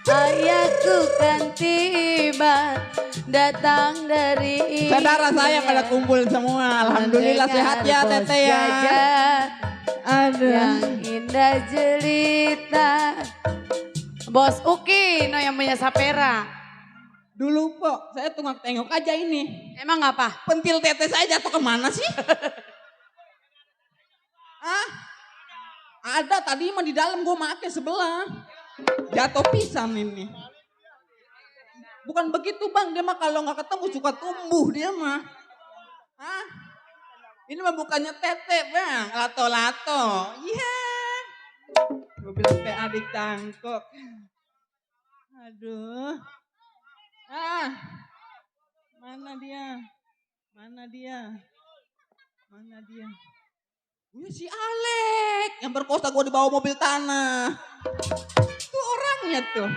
Ayahku kan tiba, datang dari Saudara saya India. pada kumpul semua. Alhamdulillah sehat ya Mendengar Teteh ya. bos gajah Aduh. yang indah jelita. Bos Uki no yang punya sapera. Dulu Pok, saya tengok aja ini. Emang apa? Pentil Teteh saya jatuh kemana sih? Ada tadi mah di dalam gue make sebelah. Jatuh pisan ini. Bukan begitu bang, dia mah kalau nggak ketemu suka tumbuh dia mah. Ini mah bukannya Teteh bang, lato-lato. Iya. Gue bilang PA dicangkok. Aduh. Mana dia? Wih, si Alek yang berkosa gue di bawah mobil tanah. Tuh orangnya tuh.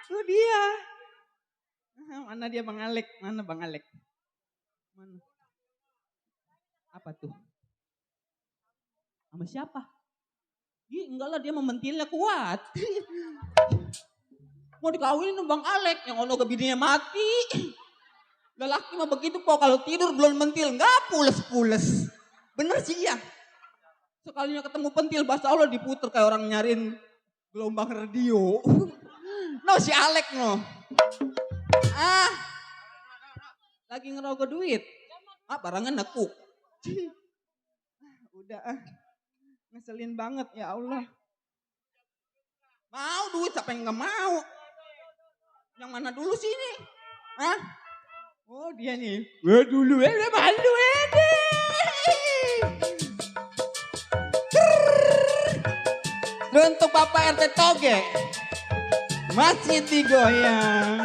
Tuh dia. Mana dia Bang Alek? Mana Bang Alek? Mana? Apa tuh? Sama siapa? Ih, enggak lah dia mementilnya kuat. Mau dikawinin Bang Alek yang ono bininya mati. Lelaki mah begitu Pok, kalau tidur belum mentil enggak pules-pules. Bener sih ya. Sekalinya ketemu pentil bahasa Allah diputer kayak orang nyariin gelombang radio. No si Alek no. Lagi ngerokok duit. Barangnya nekuk. Udah ngeselin banget ya Allah. Mau duit siapa yang gak mau? Yang mana dulu sih ini? Oh dia nih. Gue dulu malu Untuk Bapak RT Toge masih digoyang.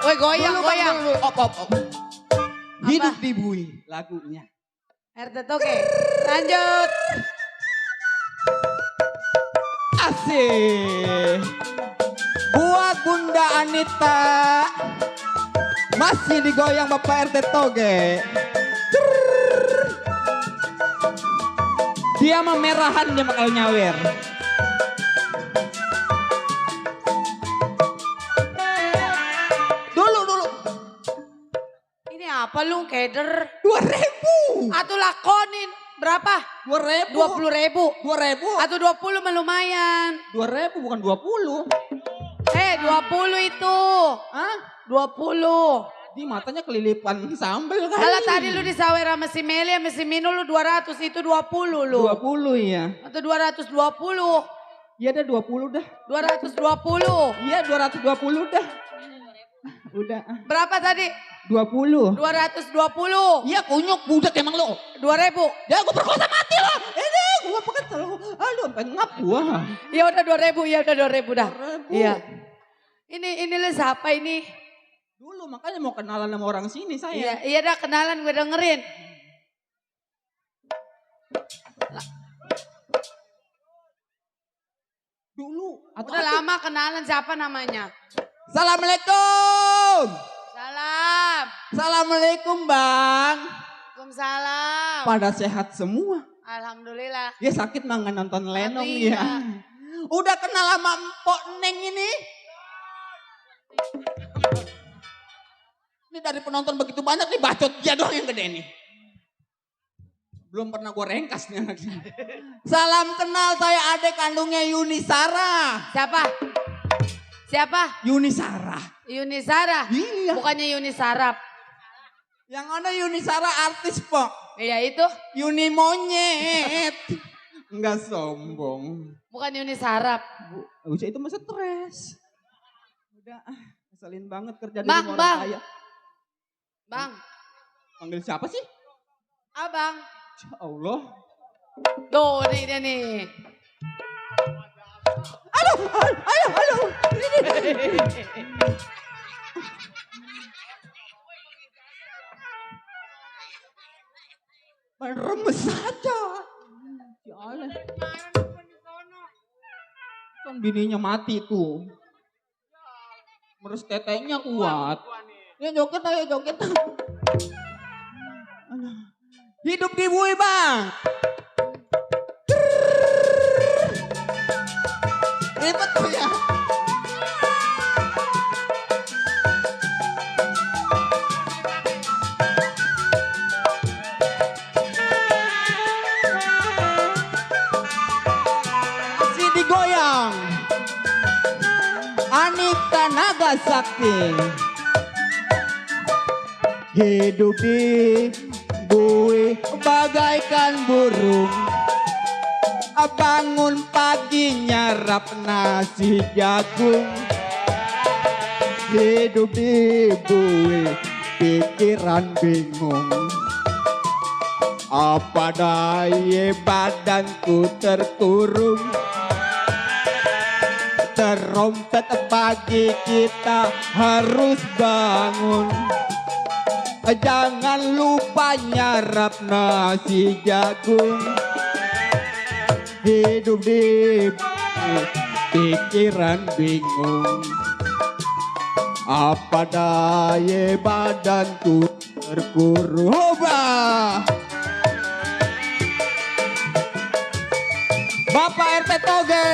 Woi goyang. Op. Hidup di bui lagunya. RT Toge. Lanjut. Asik. Buat Bunda Anita masih digoyang Bapak RT Toge. Dia mah merahan dia bakal nyawer. Dulu. Ini apa lu keder? 2.000. Atau lakonin berapa? 2.000. 20.000. 2.000. Atau 20 mah lumayan. 2.000 bukan 20. 20 itu. 20. Di matanya kelilipan sambel kali. Kalau tadi lu disawer sama si Meli sama si Minul lu 200 itu 20 lu. 20 iya. Atau 220. Iya dah 20 dah. 220. Iya 220 dah. Udah. Berapa tadi? 20. 220. Iya kunyuk budak emang lo. 2.000. Ya gue perkosa mati lo. Ini gue pakai lu sampai ngap gua. Ya udah 2.000, ya udah 2.000 dah. 2.000. Iya. Ini lu siapa ini? Dulu makanya mau kenalan sama orang sini saya. Iya dah kenalan gue dengerin. Dulu. Udah lama kenalan siapa namanya? Assalamualaikum. Salam. Assalamualaikum bang. Waalaikumsalam. Pada sehat semua. Alhamdulillah. Dia sakit mah nggak nonton Lenong Iya. ya. Udah kenal sama Mpok Neng ini? Ini Ini dari penonton begitu banyak nih, bacot dia doang yang gede nih. Belum pernah gue rengkas nih anaknya. Salam kenal, saya adik kandungnya Yuni Sarah. Siapa? Siapa? Yuni Sarah. Yuni Sarah? Iya. Bukannya Yuni Sarap. Yang ada Yuni Sarah artis, Pok. Iya itu. Yuni monyet. Enggak sombong. Bukan Yuni Sarap. Usia itu masa stres. Udah, ngeselin banget kerja di Bang, rumah orang Bang. kaya. Bang. Panggil siapa sih? Abang. Ya Allah. Tuh nih dia nih. Aduh. Meremes saja. Ya Allah. Kan bininya mati tuh. Meres tetenya kuat. Ya joget ayo joget. Hidup di bui bang. Ribet tuh ya. Masih digoyang. Anita Nagasakti. Hidup di bui bagaikan burung. Bangun pagi nyarap nasi jagung. Hidup di bui pikiran bingung. Apa daya badanku terkurung. Terompet pagi kita harus bangun. Jangan lupa nyarap nasi jagung. Hidup di pikiran bingung. Apa daya badanku terkurung. Hoba! Bapak RT Toge.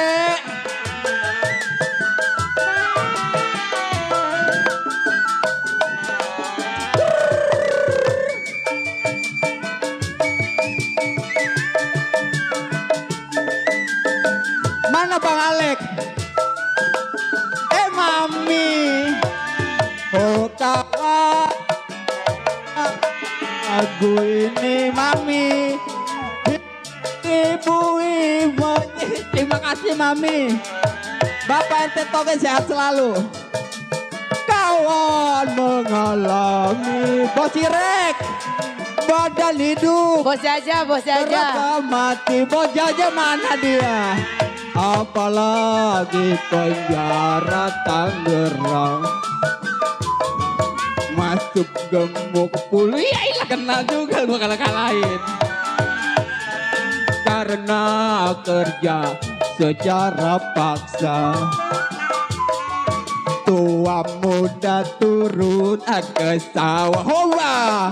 Mana Bang Alek? Mami. Oh kakak. Lagu ini Mami. Ibu. Terima kasih Mami. Bapak RT Toge sehat selalu. Kawan mengalami bos Irek. Badan hidup. Bos aja. Terasa mati. Bos Jaja mana dia? Apalagi penjara Tangerang. Masuk gemuk puluh. Ya ilah kena juga gua kalah-kalahin. Karena kerja secara paksa. Tua muda turun ke sawah. Hoa!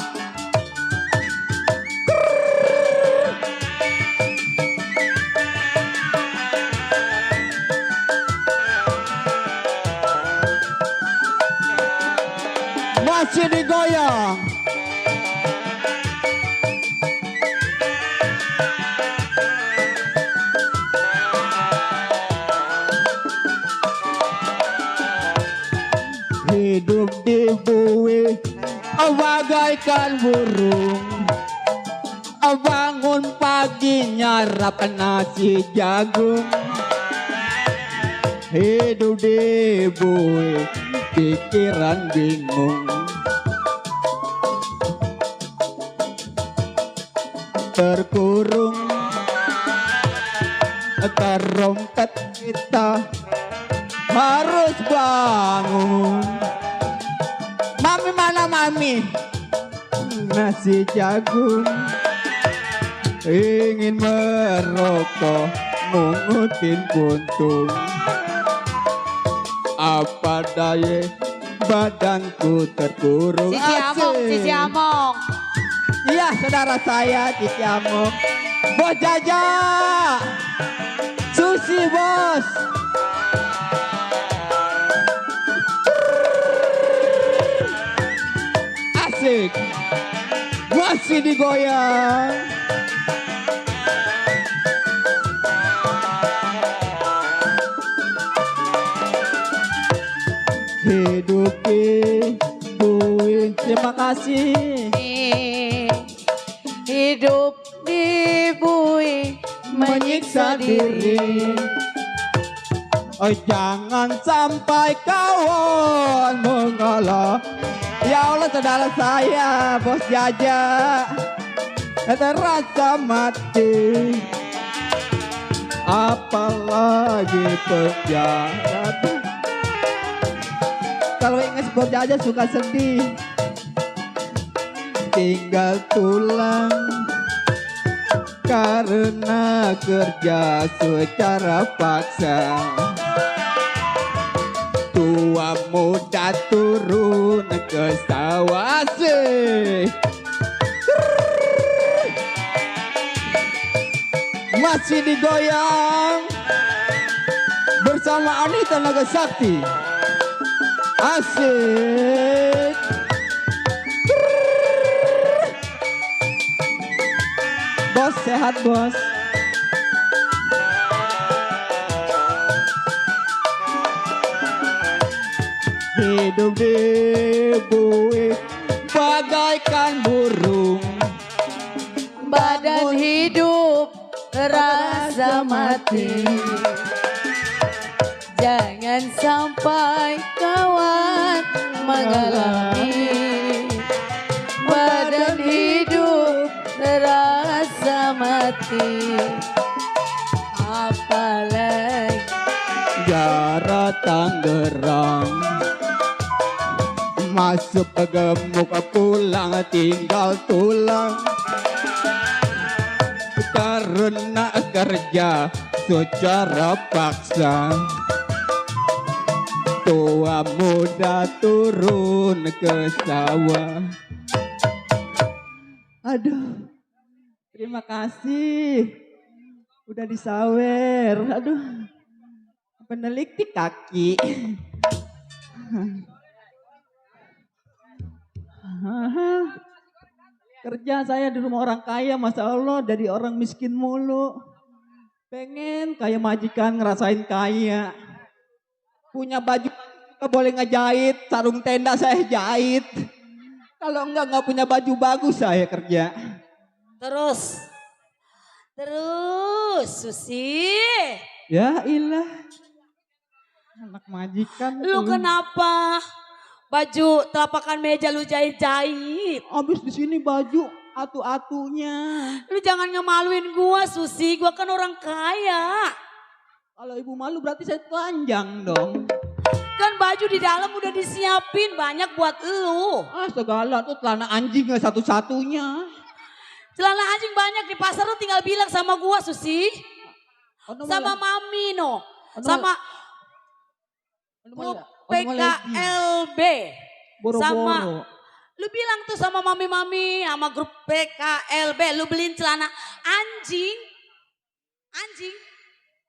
Masih digoyang. Hidup di bui bagaikan burung. Bangun pagi nyarap nasi jagung. Hidup di bui pikiran bingung. Terkurung. Terompet kita harus bangun. Mami mana Mami? Nasi jagung. Ingin merokok, mungutin puntung. Apa daya badanku terkurung. Cici Among. Iya saudara saya Cici Among. Bos Jaja. Susi bos. masih digoyang. Hidup dibui, terima kasih. Hidup dibui Menyiksa diri. Oh jangan sampai kawan mengalah. Ya Allah saudara saya bos Jaja terasa mati. Apalagi penjara. Kalau ingat bos Jaja suka sedih. Tinggal tulang karena kerja secara paksa. Tua muda turun ke sawah sih. Masih digoyang bersama Anita Nagasakti. Asik. Bos sehat bos. Hidup dibui bagaikan burung. badan hidup terasa mati. Jangan sampai kawan mengalami badan hidup terasa mati. Apalagi Jarak Tangerang masuk ke gemuk pulang tinggal tulang. Karena kerja secara paksa. Tua muda turun ke sawah. Aduh, terima kasih. Udah disawer. Aduh, penelik di kaki. Kerja saya di rumah orang kaya, Masya Allah, dari orang miskin mulu. Pengen kayak majikan ngerasain kaya. Punya baju boleh ngejahit, sarung tenda saya jahit. Kalau enggak punya baju bagus saya kerja. terus Susi. Ya ilah, anak majikan. Lu tuh. kenapa? Baju telapakan meja lu jahit-jahit. Abis di sini baju atu-atunya. Lu jangan ngemaluin gua Susi, gua kan orang kaya. Kalau ibu malu berarti saya telanjang dong. Kan baju di dalam udah disiapin banyak buat lu. Ah segala tuh celana anjing nggak satu-satunya. Celana anjing banyak di pasar, lu tinggal bilang sama gua Susi. Sama Mami no. Sama grup PKLB. Sama lu bilang tuh sama mami-mami sama grup PKLB lu beliin celana anjing.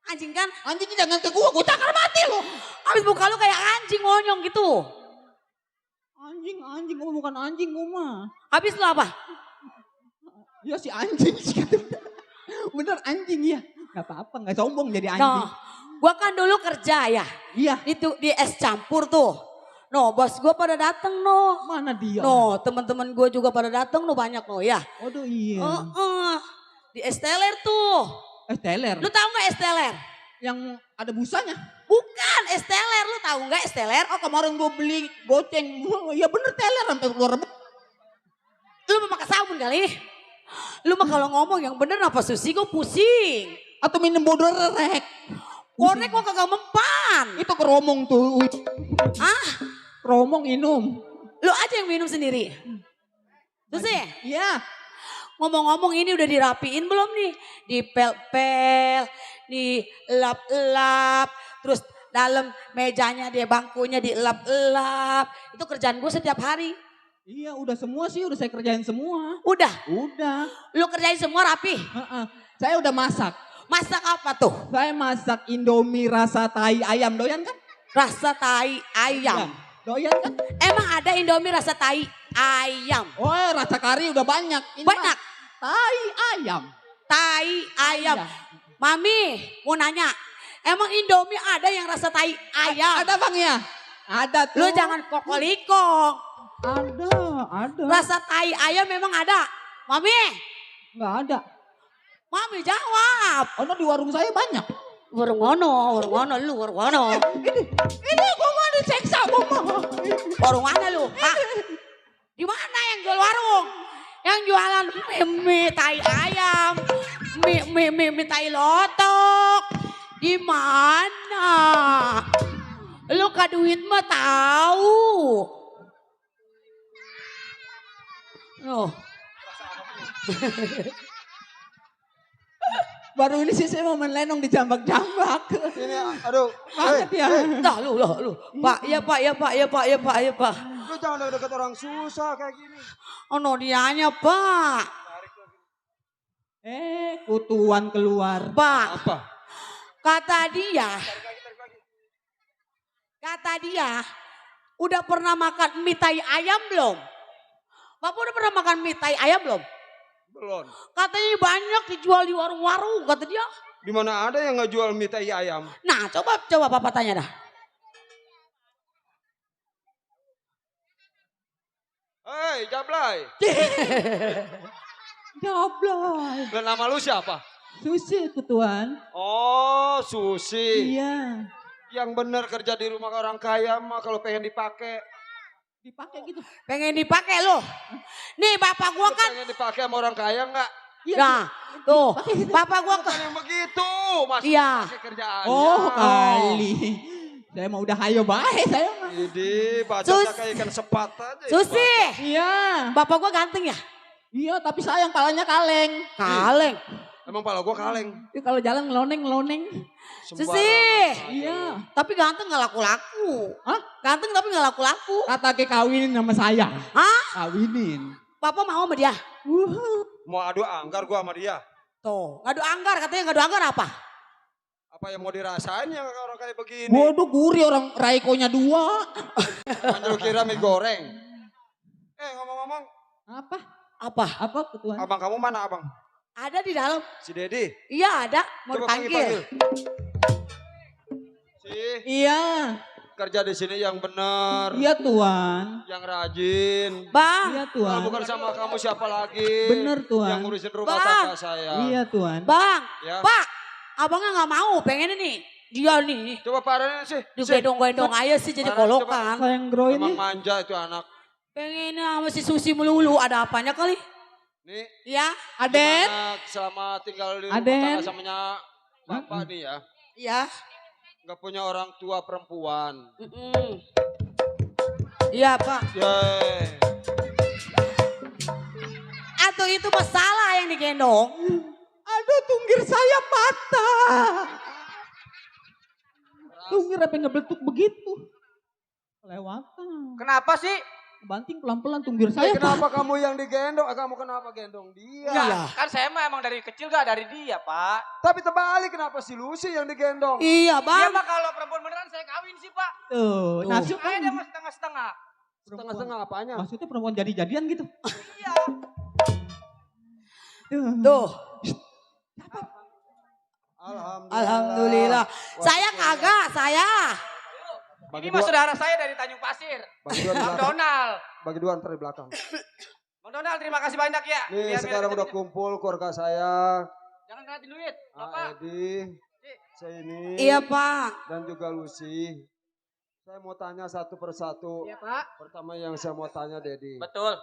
Anjing kan? Anjingnya jangan ke gua takar mati lo. Abis muka lu kayak anjing ngonyong gitu. Anjing, gua bukan anjing gua mah. Habis lu apa? Ya si anjing sih. Bener anjing ya. Gak apa-apa, gak sombong jadi anjing. No, gua kan dulu kerja ya. Iya. Di es campur tuh. No, bos gua pada dateng no. Mana dia? No, teman-teman gua juga pada dateng no, banyak no ya. Waduh iya. Di es teler tuh. Es teler? Lu tahu gak es teler? Yang ada busanya? Bukan es teler, lu tahu gak es teler? Oh kemarin gua beli goceng. Ya bener teler sampai keluar. Lu mau pakai sabun kali? Lu mah kalau ngomong yang bener apa Susi, gua pusing. Atau minum bodor rek. Korek gua kagak mempan. Itu keromong tuh. Ah, keromong minum. Lu aja yang minum sendiri. Susi? Iya. Ngomong-ngomong ini udah dirapiin belum nih? Dipel-pel, dilap-lap, terus dalam mejanya dia bangkunya dilap-lap. Itu kerjaan gue setiap hari. Iya udah semua sih, udah saya kerjain semua. Udah? Udah. Lu kerjain semua rapi? Saya udah masak. Masak apa tuh? Saya masak Indomie rasa tai ayam, doyan kan? Rasa tai ayam? Ya, doyan kan? Emang ada Indomie rasa tai? ayam. Oh, rasa kari udah banyak. Ini Banyak. tai ayam. Tai ayam. Mami, mau nanya. Emang Indomie ada yang rasa tai ayam? Ada Bang ya? Ada tuh. Lu jangan kokoliko. Ada. Rasa tai ayam memang ada. Mami, Nggak ada. Mami jawab. Oh, di warung saya banyak. Warung mana lu, warung mana? Ini gua mau diseksa, gua mau. Warung mana lu? Hah? Di mana yang jual warung? Yang jualan mie tai ayam, mie tai lotok. Di mana? Lu ka duit mah tahu. Oh. Baru ini sih saya mau main lenong di jambak-jambak. Ini aduh. Banget ya. Dah lu. Pak, ya Pak. Lu jangan deket orang susah kayak gini. Oh no dianya Pak. Kutuan keluar. Pak. Apa? Kata dia, udah pernah makan mie tai ayam belum? Bapak udah pernah makan mie tai ayam belum? Belum. Katanya banyak dijual di warung-warung, kata dia. Di mana ada yang ngejual mie tai ayam? Nah, coba Bapak tanya dah. Hei, Jablay. Jablay. Dan nama lu siapa? Susi Kutuan. Oh, Susi. Iya. Yang bener kerja di rumah orang kaya mah kalau pengen dipakai. Dipakai gitu. Pengen dipakai loh. Nih bapak gua kan. Pengen dipakai sama orang kaya enggak? Nah, tuh. Bapak gua kan yang begitu, Mas. Iya. Kerjaannya. Oh, kali. Saya mau udah hayo bae saya mah. Jadi bacanya kayak ikan sepat aja. Susi. Iya. Bapak gua ganteng ya? Iya, tapi sayang palanya kaleng. Kaleng. Emang pala gua kaleng. Kalau jalan ngeloneng. Susi. Iya. Tapi ganteng gak laku-laku. Hah? Ganteng tapi gak laku-laku. Kata ke kawinin sama saya. Hah? Kawinin. Papa mau sama dia? Mau adu anggar gua sama dia. Tuh, ngadu anggar katanya ngadu anggar apa? Apa yang mau dirasain yang orang kayak begini? Waduh gurih orang Raikonya 2. Lu kira mie goreng. Ngomong-ngomong. Apa Ketuan? Abang kamu mana abang? Ada di dalam. Si Dedi? Iya ada, mau Coba dipanggil. Iya. Kerja di sini yang benar. Iya Tuan. Yang rajin. Bang. Iya Tuan. Kalau bukan sama kamu siapa lagi? Bener Tuan. Yang ngurusin rumah tangga saya. Iya Tuan. Bang, Ya. Pak, abangnya gak mau, pengen ini. Dia nih. Coba parahin sih. Digendong-gendong aja sih jadi kolokan. Sayang groin Emang nih. manja itu anak. Pengen sama si Susi melulu, ada apanya kali? Nih. Ya. Aden. Gimana selama tinggal di rumah Aden. tangga samanya bapak nih ya. Iya. Gak punya orang tua perempuan. Iya Pak. Yeay. Atau itu masalah yang digendong? Aduh tunggir saya patah. Tunggir apa ngebeletuk begitu. Kelewatan. Kenapa sih? Banting pelan-pelan tunggir saya. Kenapa kamu yang digendong? Kamu kenapa gendong dia? Iya. Kan saya mah emang dari kecil gak dari dia, Pak. Tapi terbalik kenapa si Lucy yang digendong? Iya Dia Bang. mah kalau perempuan beneran saya kawin sih, Pak. Tuh, nafsu Saya dia kan. mah setengah-setengah. Setengah-setengah apanya? Maksudnya perempuan jadi-jadian gitu. Iya. Tuh. Alhamdulillah. Saya kagak, saya. Ini mah saudara saya dari Tanjung Pasir. Bagi dua di Bang belakang. Donald. Bagi dua antar di belakang. Bang Donald terima kasih banyak ya. Nih Biar sekarang biar- udah kumpul keluarga saya. Jangan ngeliatin duit, Bapak. Edi, saya ini. Iya Pak. Dan juga Lucy. Saya mau tanya satu persatu. Iya, Pak. Pertama yang saya mau tanya Dedi. Betul.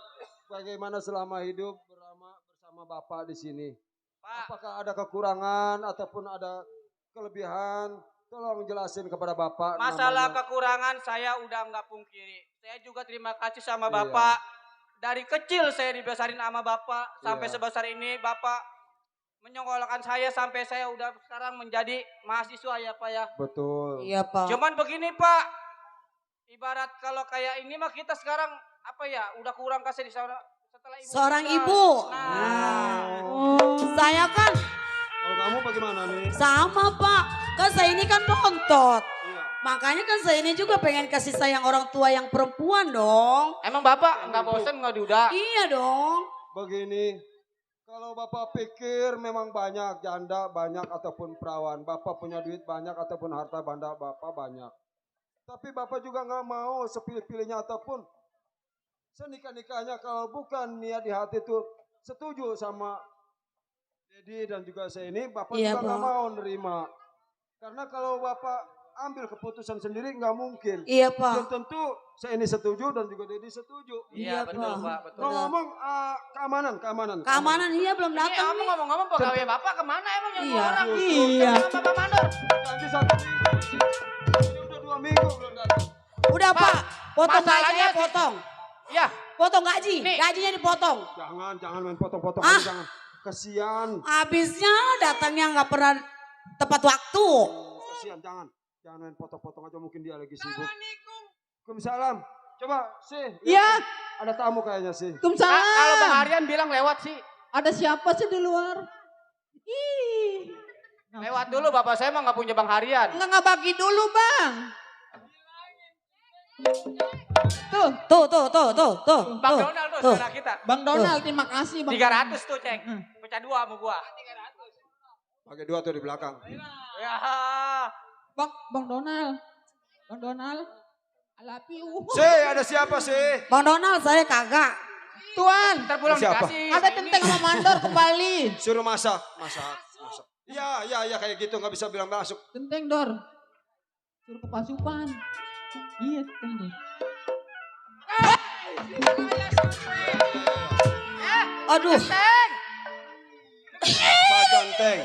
Bagaimana selama hidup bersama Bapak di sini? Pak. Apakah ada kekurangan ataupun ada kelebihan? Tolong jelasin kepada Bapak. Masalah namanya. kekurangan saya udah nggak pungkiri. Saya juga terima kasih sama Iya. Bapak. Dari kecil saya dibesarin sama Bapak. Sampai Iya. sebesar ini Bapak menyongkolkan saya sampai saya udah sekarang menjadi mahasiswa ya Pak ya. Betul. Iya Pak. Cuman begini Pak. Ibarat kalau kayak ini mah kita sekarang apa ya udah kurang kasih di setelah ibu. Seorang kita. ibu. Nah. Saya kan Kalau kamu bagaimana nih? sama Pak. Kan saya ini kan bontot. Iya. Makanya kan saya ini juga pengen kasih sayang orang tua yang perempuan dong. Emang bapak nggak bosen nggak duda? Iya dong. Begini, kalau bapak pikir memang banyak janda banyak ataupun perawan, bapak punya duit banyak ataupun harta benda bapak banyak. Tapi bapak juga nggak mau sepilih-pilihnya ataupun senikah-nikahnya kalau bukan niat di hati itu setuju sama Dedi dan juga saya ini, bapak Iya, juga nggak Pak. mau nerima. Karena kalau bapak ambil keputusan sendiri nggak mungkin. Iya, Belum Pak. tentu saya ini setuju dan juga Dedi setuju. Iya, betul Pak. pak, betul. Ngomong keamanan. Keamanan iya belum Ini datang kamu nih. ngomong-ngomong pegawai bapak kemana emang yang dua Iya. orang? Iya. Sama Bapak Mandor. Janji 1 minggu. Ini udah 2 minggu belum datang. Udah Pak, potong gaji masalahnya ya potong. Ya, Potong gaji, Nih. gajinya dipotong. Jangan main potong-potong Ah. jangan. Kasihan. Habisnya datangnya nggak pernah tepat waktu. Kasihan jangan main potong-potong aja mungkin dia lagi sibuk. Waalaikumsalam. Coba sih. Iya. Ada tamu kayaknya sih. kalau Bang Waalaikumsalam. Aryan bilang lewat sih. Ada siapa sih di luar? Ih. Lewat dulu bapak saya mah nggak punya Bang Harian. Nggak bagi dulu bang. Tuh. Tuh. Bang Donald tuh tuh. saudara kita. Bang Donald, terima kasih Bang. 300 tuh cek. Pecah 2 sama gua. Pakai 2 tuh di belakang. Ya. Bang Donald. Bang Donald. I love you. Sih, ada siapa sih? Bang Donald saya kagak. Tuan, Ntar pulang Siapa? dikasih. ada centeng sama mandor kembali. Suruh masak. Iya kayak gitu nggak bisa bilang masuk. Centeng Dor. Suruh ke pasupan. Iya, centeng Dor. Aduh. Pak Ganteng.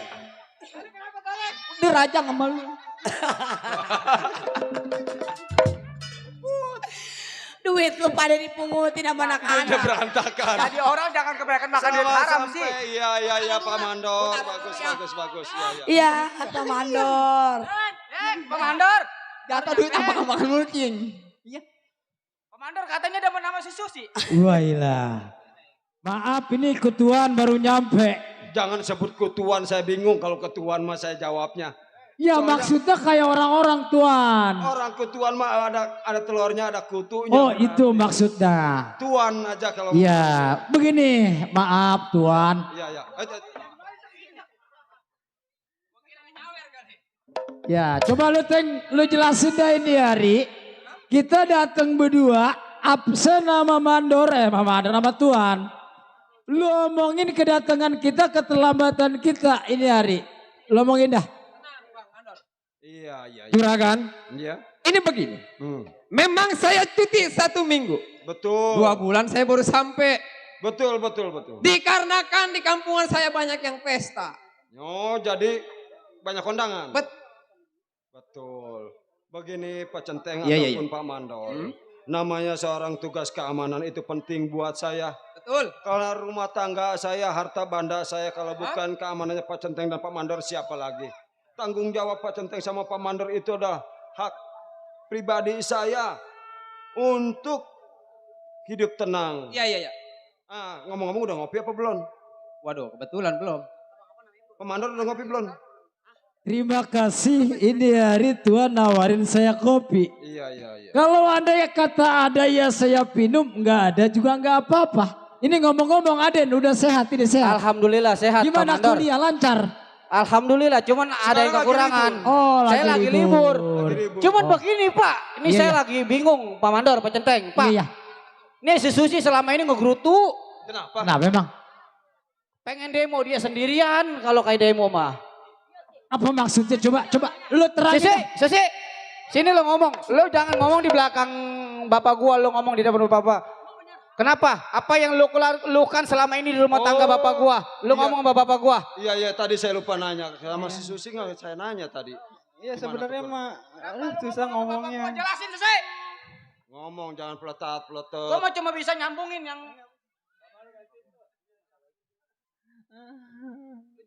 Dia raja sama lu. Duit lu pada dipungutin sama anak-anak. Berantakan. Jadi orang jangan kebanyakan makan duit haram sih. Iya Pak Mandor. Bagus. Iya, Pak Mandor. Bang Mandor. Jatuh duit apa makan mulking. Iya. Bang Mandor katanya demen nama si Susi. Wailah. Maaf ini ketuaan baru nyampe. Jangan sebut ketuaan, saya bingung kalau ketuaan mah saya jawabnya. Ya Soalnya- maksudnya kayak orang-orang tuan. Orang ketuaan mah ada telurnya, ada kutunya. Oh itu maksudnya. Tuan aja kalau. Ya begini maaf tuan. Iya. Ya coba lu jelasin dah ini hari. Kita datang berdua absen nama Mandor nama tuan. Lu omongin kedatangan kita, keterlambatan kita ini hari. Lu omongin dah. Iya. Juragan. Iya. Ini begini, memang saya cuti 1 minggu. Betul. 2 bulan saya baru sampai. Betul. Dikarenakan di kampungan saya banyak yang pesta. Oh, jadi banyak kondangan. Betul. Begini Pak Centeng Iya. ataupun Pak Mandor. Namanya seorang tugas keamanan itu penting buat saya. Betul. Kalau rumah tangga saya, harta benda saya, kalau bukan keamanannya Pak Centeng dan Pak Mandor, siapa lagi? Tanggung jawab Pak Centeng sama Pak Mandor itu adalah hak pribadi saya untuk hidup tenang. Iya. Ngomong-ngomong udah ngopi apa belum? Waduh, kebetulan belum. Pak Mandor udah ngopi belum? Terima kasih ini hari Tuhan nawarin saya kopi. Iya. Kalau ada yang kata ada ya saya minum, nggak ada juga nggak apa-apa. Ini ngomong-ngomong Aden udah sehat ini sehat. Alhamdulillah sehat. Gimana Pak Mandor? kuliah lancar? Alhamdulillah, cuman ada yang kekurangan. Oh Saya lagi libur. Cuman Oh. begini Pak, ini Iya, saya iya. lagi bingung Pak Mandor, Pak Centeng. Pak, Iya. ini si Susi selama ini ngegerutu. Kenapa? Nah memang. Pengen demo dia sendirian kalau kayak demo mah. Apa maksudnya? Coba lu terangin. Susi, sini lo ngomong. Lo jangan ngomong di belakang bapak gua, lo ngomong di depan bapak. Kenapa? Apa yang lo lakukan selama ini di rumah tangga bapak gua? Lo ngomong sama bapak gua. Iya, tadi saya lupa nanya. Sama si Susi nggak saya nanya tadi. Iya sebenarnya mah susah ngomongnya. Jelasin Susi. Ngomong jangan peletot. Gua mah cuma bisa nyambungin yang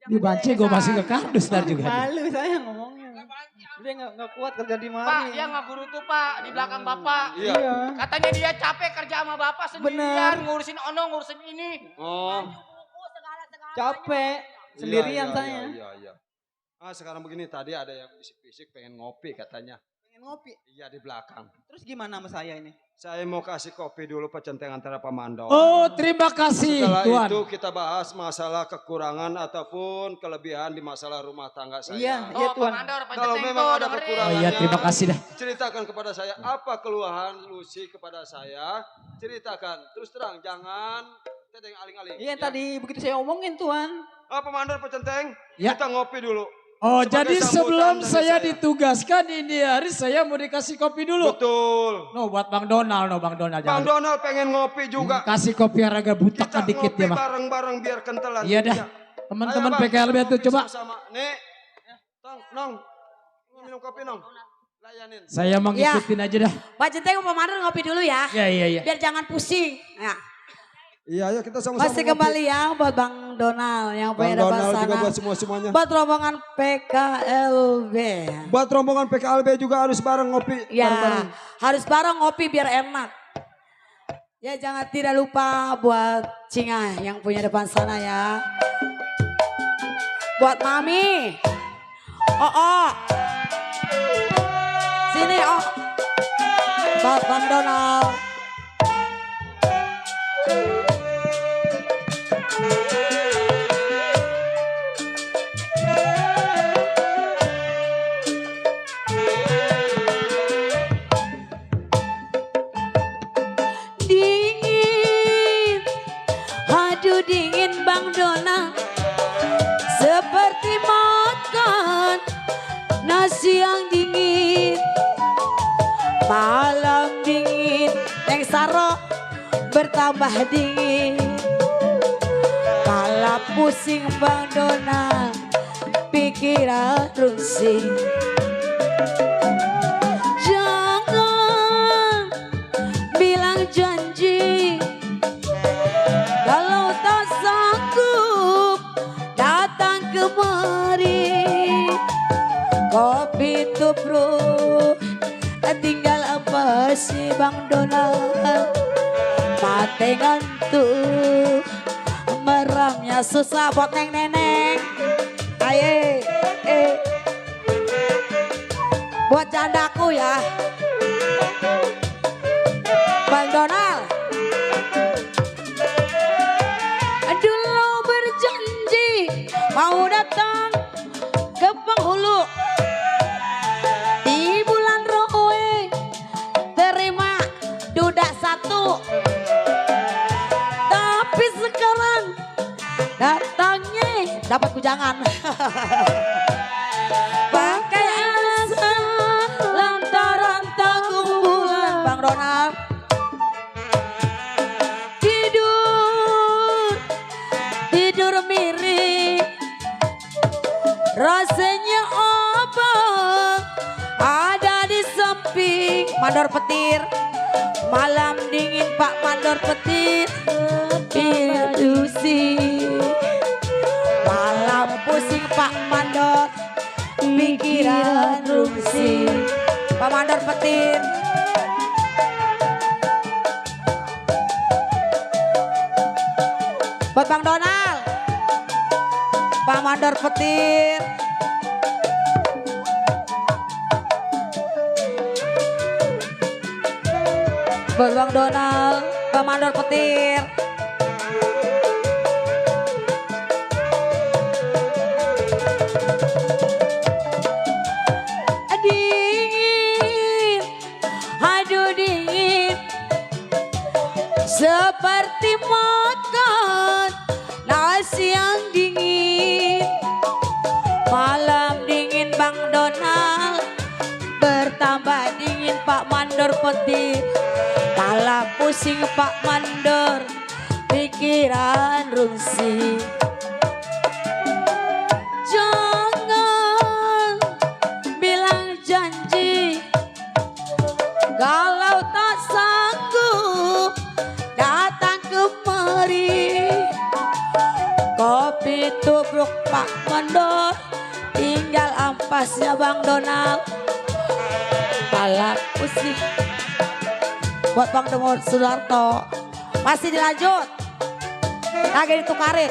Dibanci gue masih ke kardus ntar juga. Malu saya ngomongnya. Dia nggak kuat kerja di mari. Pak, dia ngegerutu Pak di belakang bapak. Iya. Katanya dia capek kerja sama bapak sendirian, ngurusin ono, ngurusin ini. Oh. Capek sendirian saya. Iya. Sekarang begini, tadi ada yang bisik-bisik pengen ngopi katanya. Pengen ngopi. Iya di belakang. Terus gimana sama saya ini? Saya mau kasih kopi dulu Pecenteng antara Pak Mandor. Oh, terima kasih, Setelah Tuan. itu kita bahas masalah kekurangan ataupun kelebihan di masalah rumah tangga saya. Iya, iya Tuan. Kalau memang ada Oh kekurangannya, iya, terima kasih dah. ceritakan kepada saya apa keluhan Lucy kepada saya. Ceritakan, terus terang, jangan tedeng aling-aling. Iya ya. tadi begitu saya omongin Tuan. Pak Mandor Pecenteng, Ya. kita ngopi dulu. Oh, Sebagai jadi sambutan sebelum dari saya ditugaskan ini hari saya mau dikasih kopi dulu. Betul. No, buat Bang Donald, no Bang Donald. Bang jangan. Donald pengen ngopi juga. Kasih kopi yang agak butak Kita dikit ngopi ya, Bang. bareng-bareng biar kentelan. Iya dah. Ya. Teman-teman Ayo, Bang, PKLB kita tuh ngopi coba. Sama-sama. Nek, Nong, mau minum kopi Nong? Layanin. Saya mau ngikutin aja dah. Pak Centeng Pak Mandor ngopi dulu ya. Iya. Biar jangan pusing. Ya. Iya, ayo kita sama-sama Masih ngopi. kembali ya buat Bang Donald yang Bang punya depan Donald juga sana. buat semuanya. Buat rombongan PKLB. Buat rombongan PKLB juga harus bareng ngopi. Ya, bareng-bareng. harus bareng ngopi biar enak. Ya jangan tidak lupa buat Cinga yang punya depan sana ya. Buat Mami. Oh. Sini oh. Buat Bang Donald. Dingin, aduh dingin Bang Donald, seperti makan nasi yang dingin. Malam dingin, Neng Saro bertambah dingin. Malah pusing Bang Donald, pikiran rusing. Jangan bilang janji kalau tak sanggup datang kemari. Kopi tubruk tinggal apa sih Bang Donald? Mati ngantuk, meramnya susah buat neneng. Aye, buat jandaku ya, Bang Donald. Dulu berjanji mau datang ke penghulu di bulan Roe, terima dudak satu. Tapi sekarang datangnya dapat kujangan. Pakai alasan lantaran tanggung bulan Bang Donald. Tidur miring, rasanya apa ada di samping Mandor Petir. Malam dingin Pak Mandor Petir, Lucy. Malam pusing Pak Mandor, pikiran Lucy. Pak Mandor Petir. Buat Bang Donald, Pak Mandor Petir. Buat Bang Donald, Pak Mandor Petir. Dingin, aduh dingin, seperti makan nasi yang dingin. Malam dingin Bang Donald, bertambah dingin Pak Mandor Petir. Malah pusing Pak Mandor, pikiran rusing. Jangan bilang janji kalau tak sanggup datang kemari. Kopi tubruk Pak Mandor, tinggal ampasnya Bang Donald. Malah pusing buat Bang Demor Sudarto. Masih dilanjut, lagi ditukarin.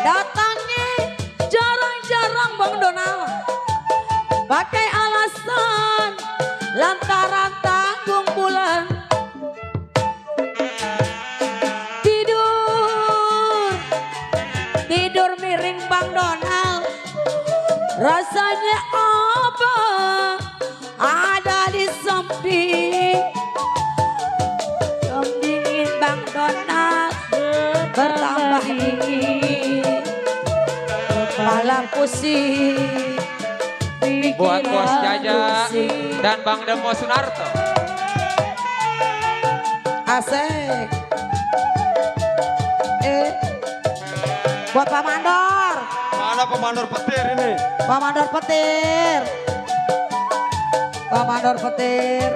Datangnya jarang-jarang Bang Donald. Pakai alasan lantaran tanggung bulan. Tidur miring Bang Donald. Rasanya apa? Ada di samping. Dingin Bang Donald bertambah dingin. Kepala pusing. Buat Bos Jaja pusing. dan Bang Demo Sunarto. Asik. Buat Pak Mandor. Mana Pak Mandor petir ini? Pak Mandor petir. Pak Mandor petir.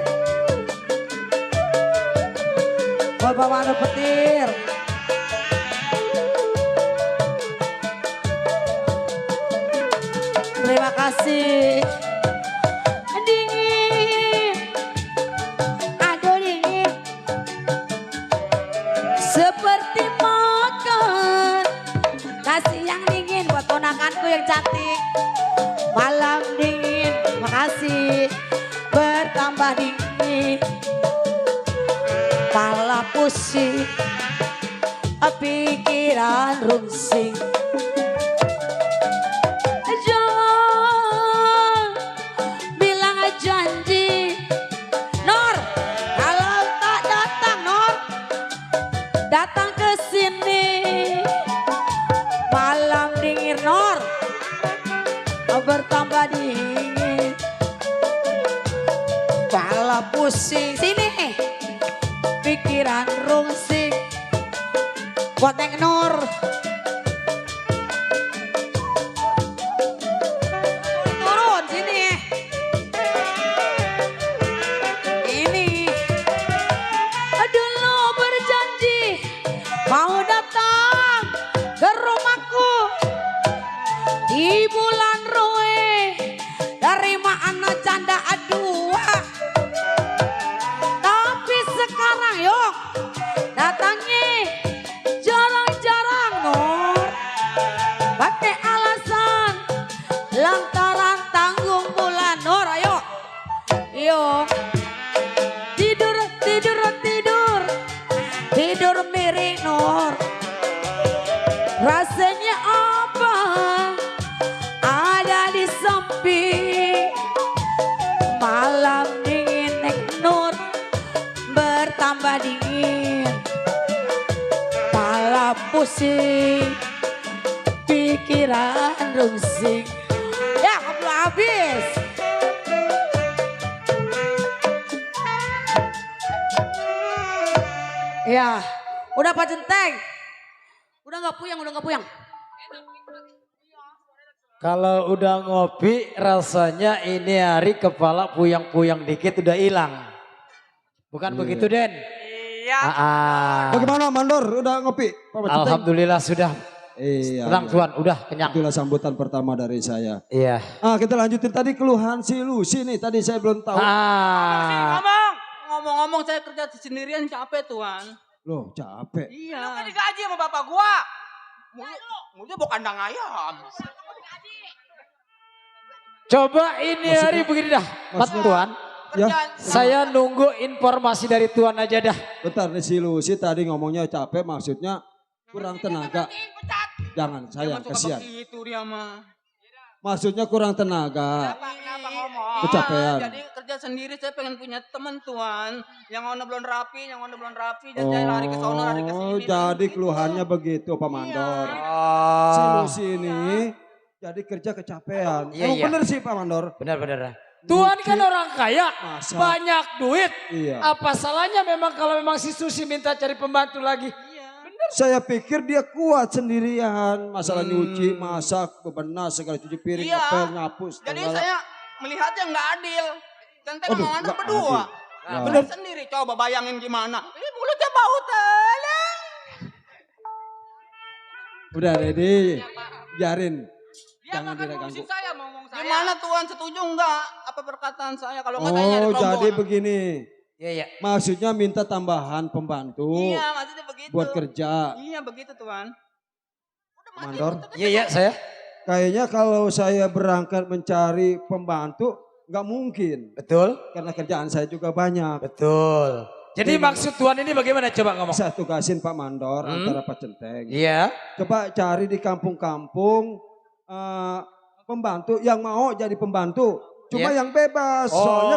Buat Pak Mandor petir. Terima kasih. Dingin. Aduh dingin. Seperti makan nasi yang dingin buat ponakanku yang cantik. Malam dingin, makasih. Bertambah dingin. Kepala pusing, pikiran rungsing. Jangan bilang janji, Nor. Kalau tak datang, Nor, datang ke sini. Malam dingin, Nor, bertambah dingin. Kepala pusing, sini. Pikiran rungsing. Buat Neng Nur. Turun sini. Ini. Dulu berjanji mau datang ke rumahku di bulan Roe. Dari mana canda adua. Tapi sekarang yuk datangnya jarang-jarang, Nur. Pakai alasan lantaran tanggung bulan, Nur. Ayo, yuk. Tidur, tidur, tidur. Tidur miring, Nur. Rasanya apa? Ada di samping. Malam dingin, Neng Nur, bertambah dingin. Kepala pusing, pikiran rungsing. Ya, belum habis. Ya, udah Pak Jenteng. Udah nggak puyang, udah nggak puyang. Kalau udah ngopi rasanya ini hari kepala puyang-puyang dikit udah hilang. Bukan begitu Den? Iya. Bagaimana Mandor? Udah ngopi? Alhamdulillah sudah. Iya. Tenang Tuan, udah kenyang. Itulah sambutan pertama dari saya. Iya. Kita lanjutin tadi keluhan si Lucy nih. Tadi saya belum tahu. Ngomong-ngomong saya kerja sendirian capek Tuan. Loh capek. Iya. Lu kan digaji sama bapak gua. Mulutnya bawa kandang ayam. Coba ini hari begini dah, Mas Tuan. Ya. Saya nunggu informasi dari Tuan aja dah. Bentar nih si Lucy tadi ngomongnya capek maksudnya kurang tenaga. Jangan sayang kasihan. Itu dia mah. Maksudnya kurang tenaga. Kenapa ngomong? Kecapean. Jadi kerja sendiri saya pengen punya teman Tuan. Yang warna belum rapi, dan saya lari ke sana, lari ke sini. Oh, jadi keluhannya begitu Pak Mandor. Si Lucy ini jadi kerja kecapean. Iya, iya. Bener sih Pak Mandor. Benar-benar. Tuan kan orang kaya, banyak duit. Iya. Apa salahnya memang kalau memang si Susi minta cari pembantu lagi? Saya pikir dia kuat sendirian. Masalah nyuci, masak, bebenah, segala cuci piring, Iya. ngepel, ngapus. Jadi segala. saya melihatnya nggak adil. Tenteng Aduh, sama Mandor nggak berdua. adil. Nah, Ya. bener sendiri, coba bayangin gimana. Ini mulutnya bau teleng. Udah ready, biarin. Dia Jangan makan diganggu. ngurusin saya, ngomong saya. Gimana Tuan, setuju nggak apa perkataan saya? Kalau nggak saya nyari Oh, rombongan. jadi begini. Iya, iya. Maksudnya minta tambahan pembantu Iya, maksudnya begitu. buat kerja. Iya, begitu Tuan. Udah Mandor. Iya saya. Kayaknya kalau saya berangkat mencari pembantu nggak mungkin. Betul. Karena kerjaan saya juga banyak. Betul. Jadi maksud Tuan ini bagaimana coba ngomong? Saya tugasin Pak Mandor antara Pak Centeng. Iya. Coba cari di kampung-kampung pembantu yang mau jadi pembantu. Cuma yang bebas. Soalnya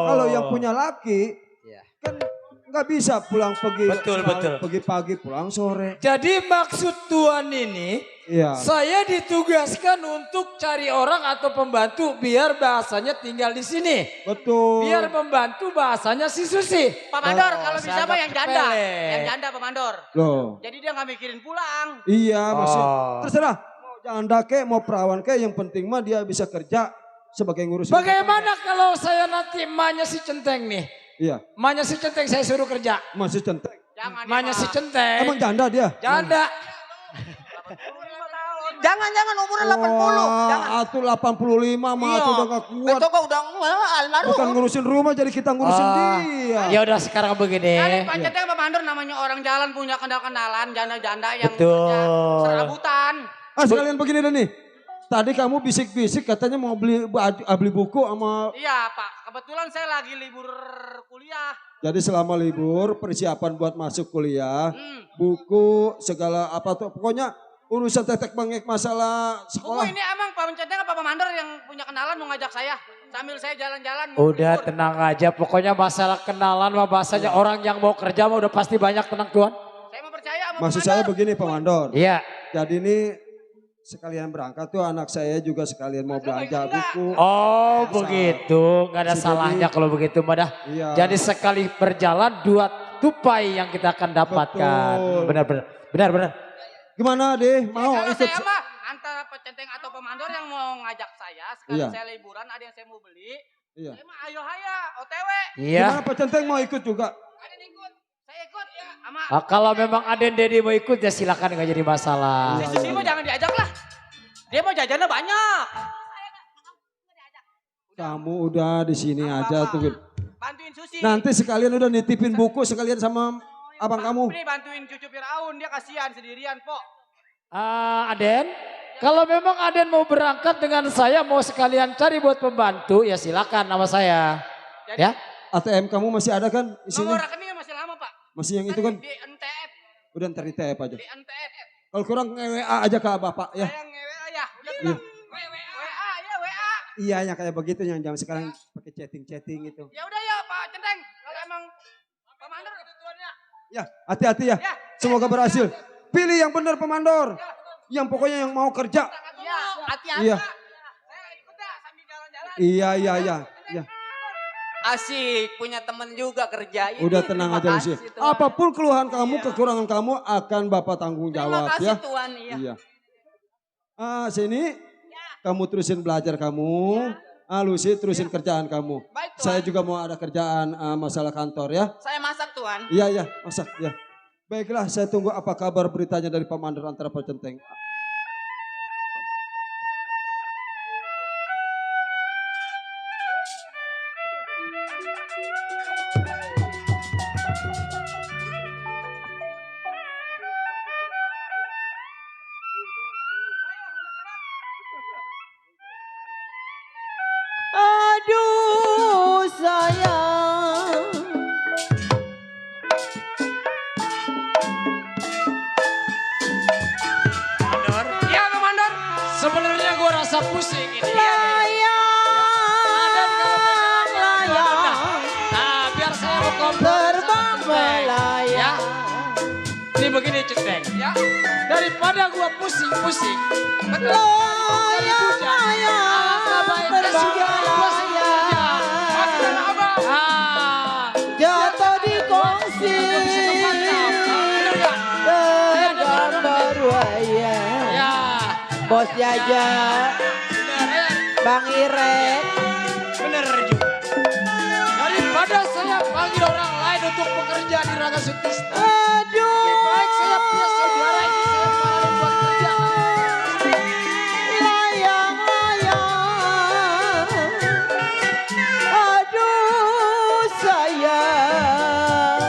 kalau yang punya laki kan nggak bisa pulang pergi. Betul. Pergi pagi pulang sore. Jadi maksud Tuan ini, saya ditugaskan untuk cari orang atau pembantu biar bahasanya tinggal di sini. Betul. Biar pembantu bahasanya si Susi. Pak Mandor kalau bisa mah yang janda. Yang janda Pak Mandor. Loh. Jadi dia nggak mikirin pulang. Iya masih terserah. Mau janda kek, mau perawan kek, yang penting mah dia bisa kerja sebagai ngurusin. Bagaimana kalau saya nanti emaknya si Centeng nih? Iya. Emaknya si Centeng saya suruh kerja. Masih Centeng. Emaknya si Centeng. Emang janda dia? Janda. Jangan umurnya 80. Jangan. Atuh 85 mah atuh udah gak kuat. Itu kok udah almarhum. Bukan ngurusin rumah jadi kita ngurusin dia. Ya udah sekarang begini. Kali Pak Centeng Pak Mandor namanya orang jalan punya kenalan janda-janda yang Betul. serabutan. Sekalian begini deh nih. Tadi kamu bisik-bisik katanya mau beli buku sama. Iya Pak, kebetulan saya lagi libur kuliah. Jadi selama libur persiapan buat masuk kuliah, buku segala apa tuh, pokoknya urusan tetek bengek masalah sekolah. Buku ini emang Pak Centeng apa Pak Mandor yang punya kenalan mau ngajak saya sambil saya jalan-jalan. Udah tenang aja, pokoknya masalah kenalan mah bahasanya orang yang mau kerja mah udah pasti banyak, tenang Tuan. Saya mau percaya sama Maksud saya begini Pak Mandor. Iya. Jadi ini sekalian berangkat tuh anak saya juga sekalian mau belanja buku. Oh begitu, nggak ada salahnya kalau begitu Mbak dah. Iya. Jadi sekali berjalan 2 tupai yang kita akan dapatkan. Benar. Gimana deh, mau kalau ikut? saya mah antara Pak Centeng atau Pak Mandor yang mau ngajak saya, sekali saya liburan ada yang saya mau beli. Iya. Saya mah ayo haya, OTW. Iya. Gimana Pak Centeng mau ikut juga? Ada yang ikut, saya ikut ya. Sama Kalau memang Aden Dedi mau ikut ya silakan, nggak jadi masalah. si Susi mah jangan diajak lah. Dia mau jajannya banyak. Kamu udah di sini aja tuh. Bantuin Susi. Nanti sekalian udah nitipin buku sekalian sama abang kamu. Ini bantuin cucu Firaun, dia kasihan sendirian, Pok. Aden, kalau memang Aden mau berangkat dengan saya mau sekalian cari buat pembantu ya silakan nama saya. Jadi, ya. ATM kamu masih ada kan isinya? Nomor rekeningnya masih lama, Pak. Masih yang itu kan? Di NTF. Udah ntar di TF aja. Di NTF. Kalau kurang WA aja ke bapak ya. Saya nge-WA ya. Udah tenang. WA ya, WA. Iya yang kayak begitu yang jam sekarang pakai chatting itu. Ya udah ya Pak Centeng. Kalau emang Pak Mandor ketentuannya. Ya hati-hati ya. Semoga berhasil. Pilih yang benar Pak Mandor. Yang pokoknya yang mau kerja. Iya, hati-hati. Iya. Saya ikut dah sambil jalan-jalan. Iya. Asik, punya temen juga kerja. Udah tenang aja Lucy. Apapun keluhan kamu, kekurangan kamu akan Bapak tanggung jawab ya. Terima kasih Tuan. Iya. Sini kamu terusin belajar kamu. Lucy terusin kerjaan kamu. Baik, Tuan. Saya juga mau ada kerjaan masalah kantor ya. Saya masak Tuan. Iya, masak ya. Baiklah, saya tunggu apa kabar beritanya dari Pak Mandor antara Pak Centeng. Aduh sayang. Mandor. Iya Pak Mandor. Sebenarnya gue rasa pusing ini. Biar saya mau terbang melayang. Ini begini Centeng. Ya. Daripada gue pusing-pusing. Betul. Jatuh di kongsi dengan berwaya. Bos Jaja, Bang Irek. Bener juga. Daripada saya panggil orang lain untuk bekerja di Raga Sutista. Lebih baik saya punya saudara ini saya parahin buat kerja. Aduh sayang.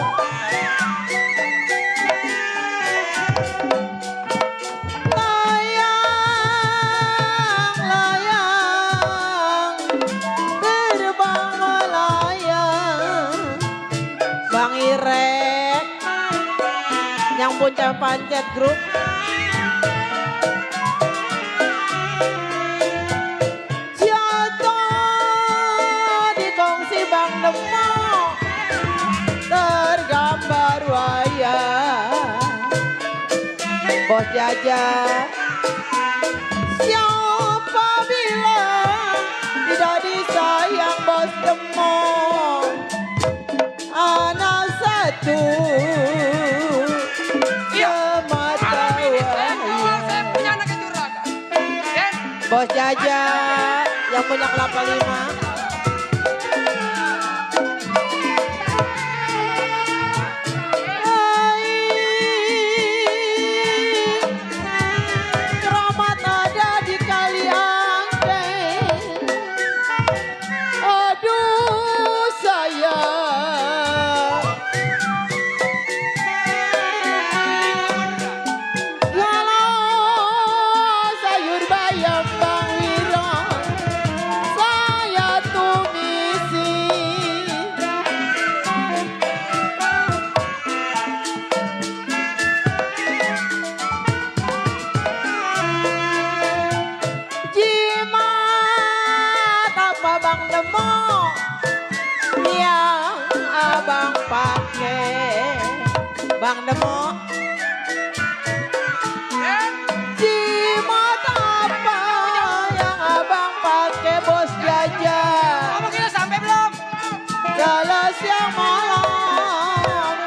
Punca Pancet Group. Jatuh di kongsi Bang Demo, tergambar wayang Bos Jaja. Siapa bilang tidak disayang Bos Demo, anak satu semata wayang. Bos Jaja yang punya kelapa 5. Keramat ada di Kaliangke. Aduh sayang, kalau sayur bayam Bang Wiro saya tumisi. Jimat apa Bang Demo yang abang pakai Bang Demo? Jimat apa yang abang pakai Bos Jaja? Kamu kira sampai belum? Kalau siang malam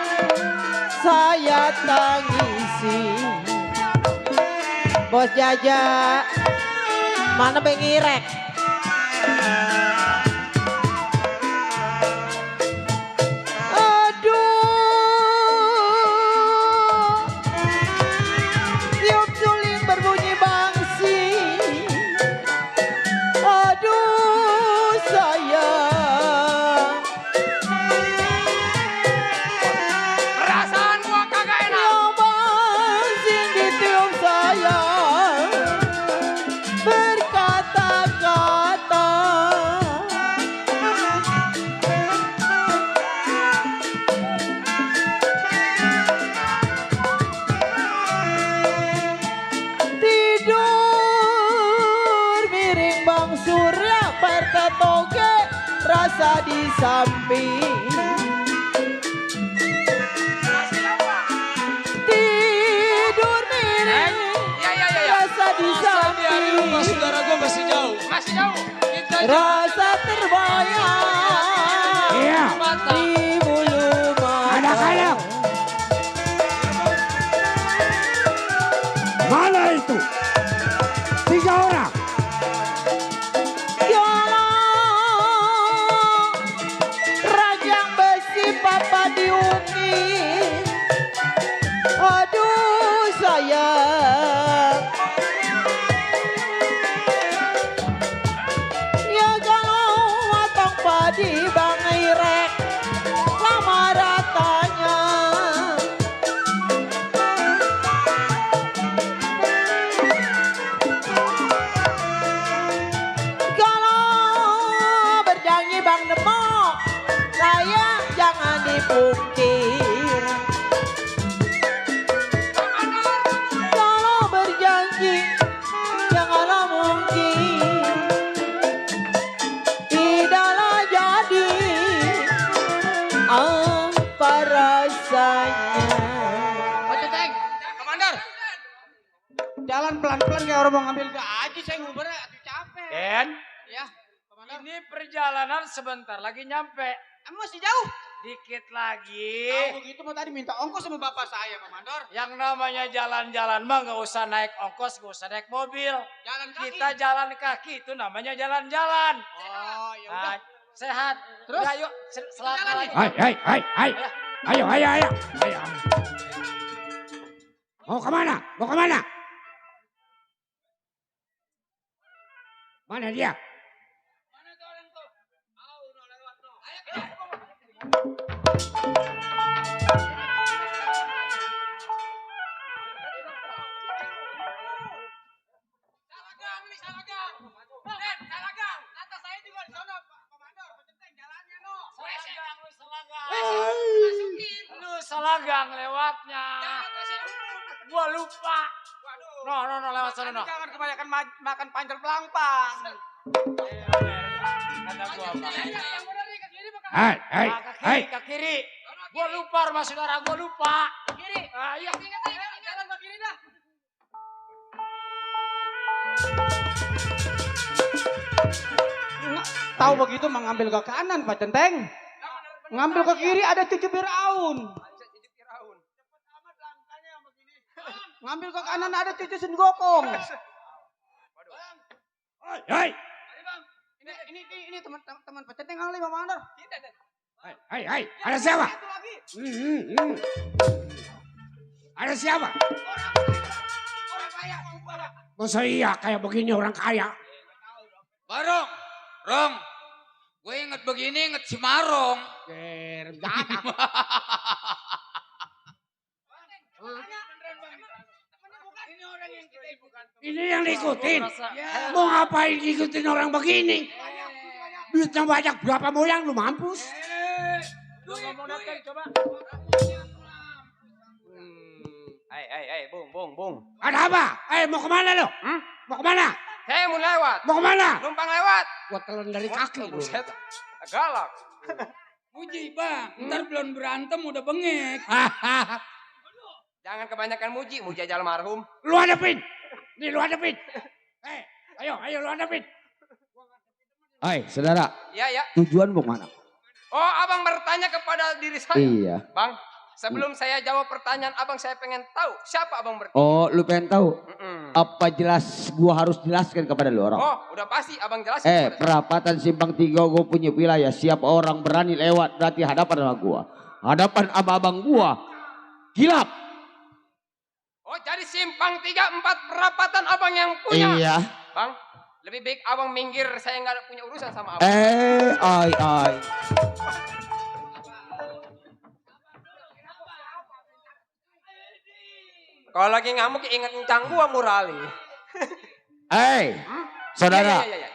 saya tangisi. Bos Jaja mana bengirek? Aduh, tiup suling berbunyi bangsi. Aduh sayang, Perasaan gua kagak enak. yang bangsi ditiup sayang berkata-kata. Tidur miring Bang Surya partai toge rasa di samping. Tidur miring rasa di samping. Saudara gue masih jauh. Masih jauh. Rasa terbayang Iya. di bulu mata. Anak-anak. Mana itu? 3 orang. Jalan rajang besi papa diukir. Aduh sayang, ya kalau matang padi Bang Irek sama ratanya. Kalau berjanji Bang Demo, saya jangan dipungkir. Kalau berjanji, janganlah mungkin. Tidaklah jadi apa rasanya. Oke, Teng. Komandan. Jalan pelan-pelan kayak orang mau ngambil gaji, saya nguber aduh capek. Den, Ya, ini perjalanan sebentar lagi nyampe. kamu masih jauh. Dikit lagi. Tahu begitu mau tadi minta ongkos sama bapak saya, Komandor. Yang namanya jalan-jalan mah nggak usah naik ongkos, nggak usah naik mobil. Jalan kaki. Kita jalan kaki itu namanya jalan-jalan. Oh, ya udah. Nah, sehat. Terus? Udah, yuk selangkah lagi. Hai. Ayo. Mau kemana? Mana dia? Lu selagang lewatnya. lupa. No, lewat sana no. Jangan kebanyakan makan pancel pelangpang. Kata gua apa? Hai. Ke kiri. Gua lupa rumah saudara, gua lupa. Kiri. Ayo. Jalan ke kiri dah. Tahu begitu mengambil ke kanan Pak Centeng. Ngambil ke kiri ada cucu Firaun. Ngambil ke kanan ada cucu Sengokong. Hai. Ini teman Pak Centeng kali Bang Mandor. Hai. Ada siapa? Ada siapa? Orang kaya. Masa iya kayak begini orang kaya? Barong. Rong. Gue inget begini inget si Marong. Ini yang diikutin. Mau ngapain ngikutin orang begini? Duitnya banyak berapa moyang lu mampus? Lu ngomong datang coba. Bung. Ada apa? Mau kemana lo? Mau kemana? Saya mau lewat. Mau kemana? Numpang lewat. Gua telan dari kaki lu. Galak. Muji bang, ntar belum berantem udah bengek. Jangan kebanyakan muji aja almarhum. Lu hadapin. Nih lu hadapin. Ayo lu hadapin. Hai, saudara. Iya. Tujuan mau mana? Oh, abang bertanya kepada diri saya. Iya. Bang, sebelum saya jawab pertanyaan abang, saya pengen tahu siapa abang bertanya. Oh, lu pengen tahu? Apa jelas gua harus jelaskan kepada lu orang? Oh, udah pasti abang jelasin. Perapatan Simpang 3 gua punya wilayah. Siapa orang berani lewat berarti hadapan sama gua. Hadapan abang gua. Kilap. Oh, jadi Simpang 3, 4 perapatan abang yang punya. Iya. Bang, lebih baik abang minggir, saya nggak punya urusan sama abang. Ai. Kalau lagi ngamuk inget encang gua murali. Saudara. Iya.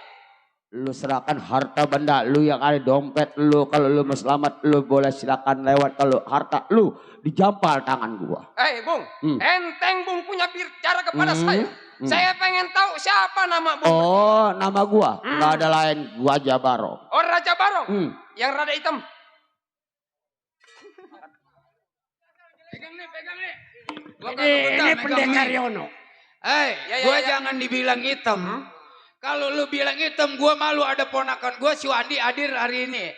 Lu serahkan harta benda lu yang ada dompet lu. Kalau lu mau selamat lu boleh silakan lewat. Kalau harta lu dijampal tangan gua. Bung, enteng Bung punya bicara kepada saya. Saya pengen tahu siapa nama Bung. Oh, nama gua. Nggak ada lain, gua Raja Barong. Oh, Raja Barong. Yang rada hitam. Pegang nih. Ini pendekar Yono. Gua jangan dibilang hitam. Kalau lu bilang hitam, gua malu ada ponakan gua si Wandi hadir hari ini.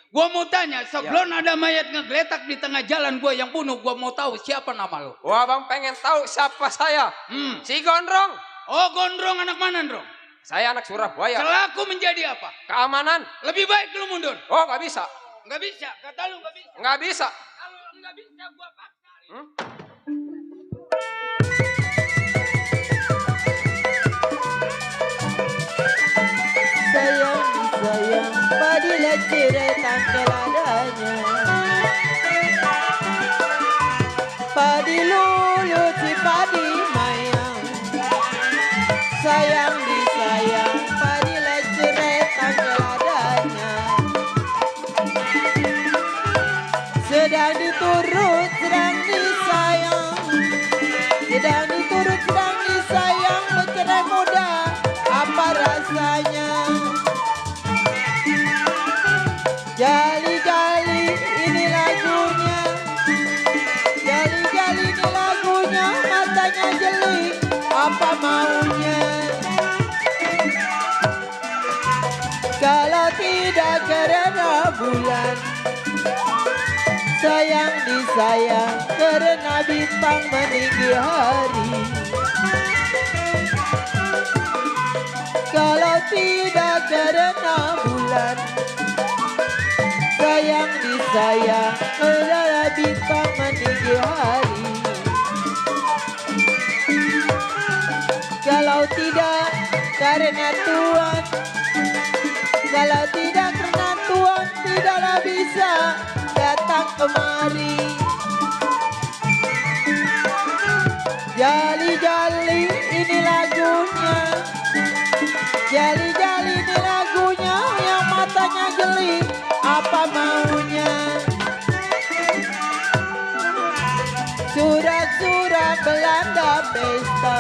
Gua mau tanya, sebelum ada mayat ngegeletak di tengah jalan gua yang bunuh, gua mau tahu siapa nama lu. Wah, bang pengen tahu siapa saya. Si Gondrong. Oh, Gondrong anak mana, Ndrong? Saya anak Surabaya. Selaku menjadi apa? Keamanan. Lebih baik lu mundur. Oh, nggak bisa. Nggak bisa, kata lu nggak bisa. Nggak bisa. Kalau nggak bisa, gua paksa. Sayang, padilah cerita keladanya. Padi lulu si padi mayang. Sayang disayang, padilah cerita keladanya. Sedang diturut, sedang disayang. Sedang diturut, sedang disayang. Bercerai muda, apa rasanya? Jali-jali ini lagunya. Jali-jali ini lagunya. Matanya jeli, apa maunya? Kalau tidak karena bulan, sayang disayang karena bintang meninggi hari. Kalau tidak karena bulan, sayang disayang karena bintang meninggi hari. Kalau tidak karena Tuhan, kalau tidak karena Tuhan, tidaklah bisa datang kemari. Jali-jali ini lagunya. Jali-jali ini lagunya. Yang matanya jeli, apa maunya? Surat-surat Belanda pesta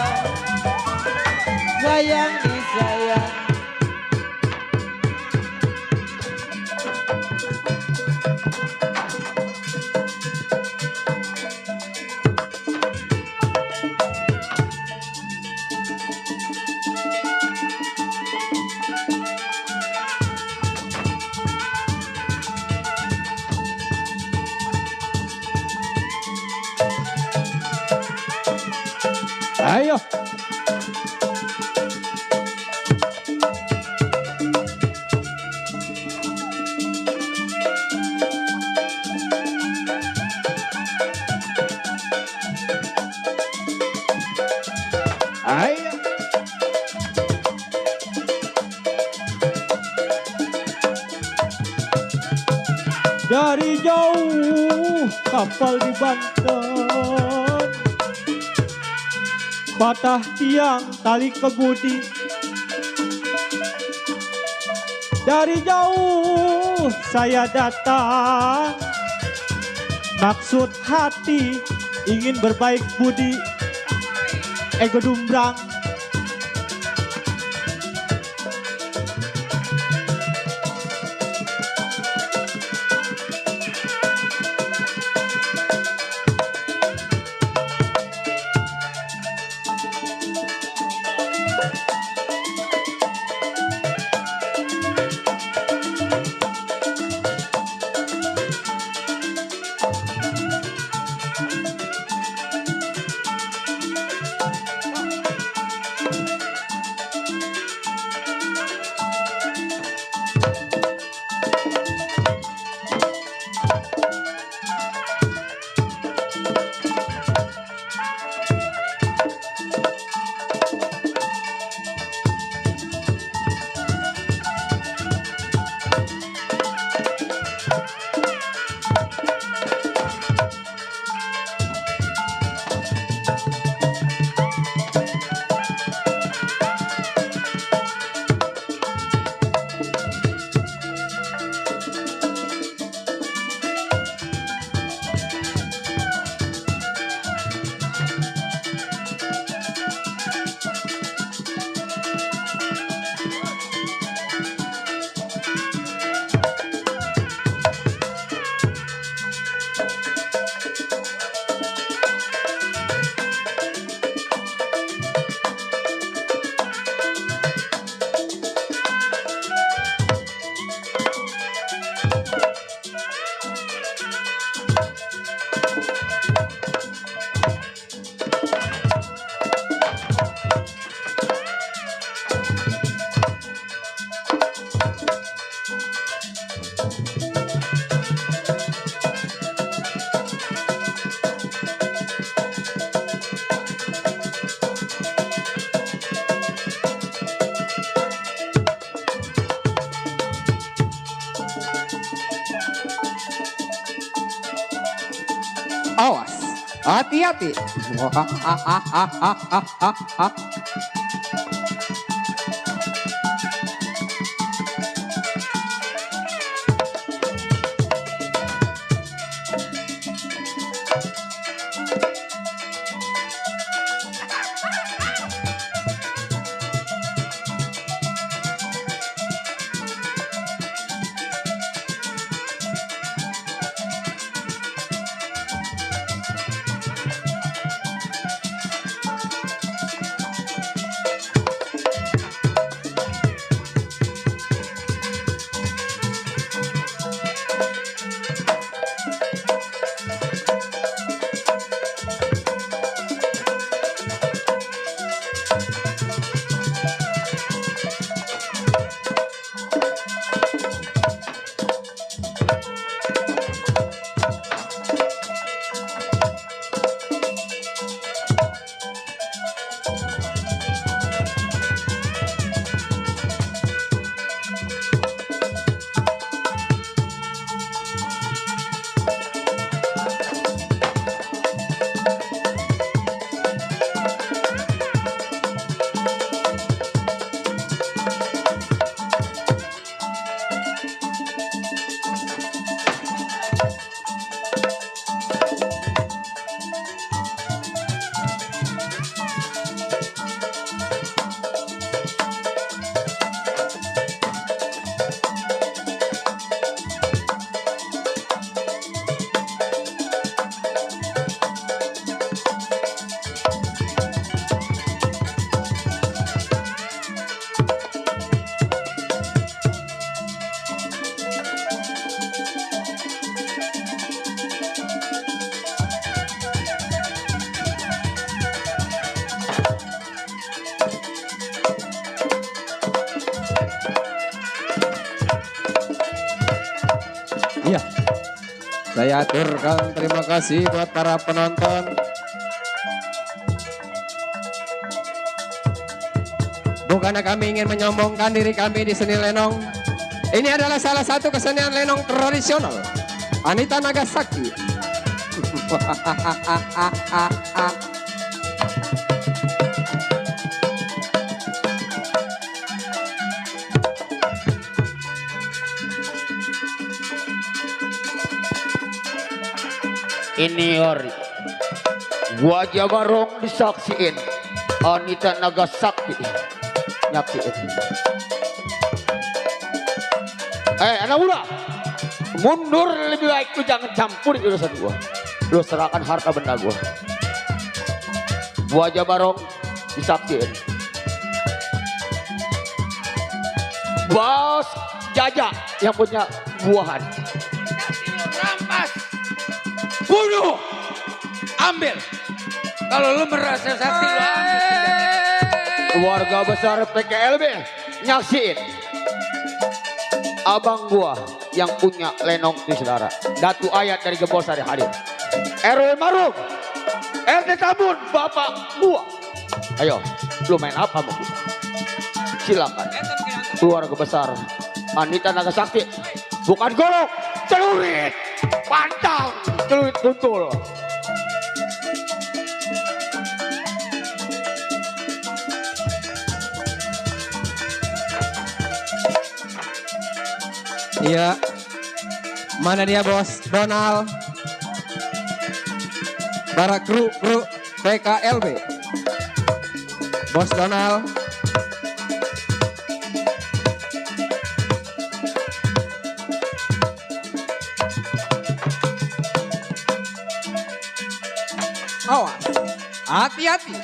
wayang disayang. Ayo. Ayo. Dari jauh kapal di Banten, patah tiang tali kemudi. Dari jauh saya datang, maksud hati ingin berbaik budi. Ego dumbrang, awas, hati-hati. Saya aturkan terima kasih buat para penonton. Bukannya kami ingin menyombongkan diri kami di seni lenong. Ini adalah salah satu kesenian lenong tradisional. Anita Nagasaki. Ini hari gua aja barong disaksiin Anita Nagasaki nyaksiin. Anak muda, mundur lebih baik, lu jangan campur urusan gua. Lu serahkan harta benda gua. Gua aja barong disaksiin Bos Jaja yang punya buahan. Rampas, bunuh, ambil. Kalau lu merasa sakti, lu ambil. Keluarga besar PKLB nyaksiin abang gua yang punya lenong di saudara. Datu Ayat dari Gembos hari hadir. RW Marung, RT Tambun, bapak gua. Ayo, lu main apa sama gua? Silakan. Keluarga besar Anita Nagasaki, bukan golok, celurit, pantang, celurit tuntul. Iya. Mana dia bos? Donald. Para kru PKLB. Bos Donald. Awas. Hati-hati.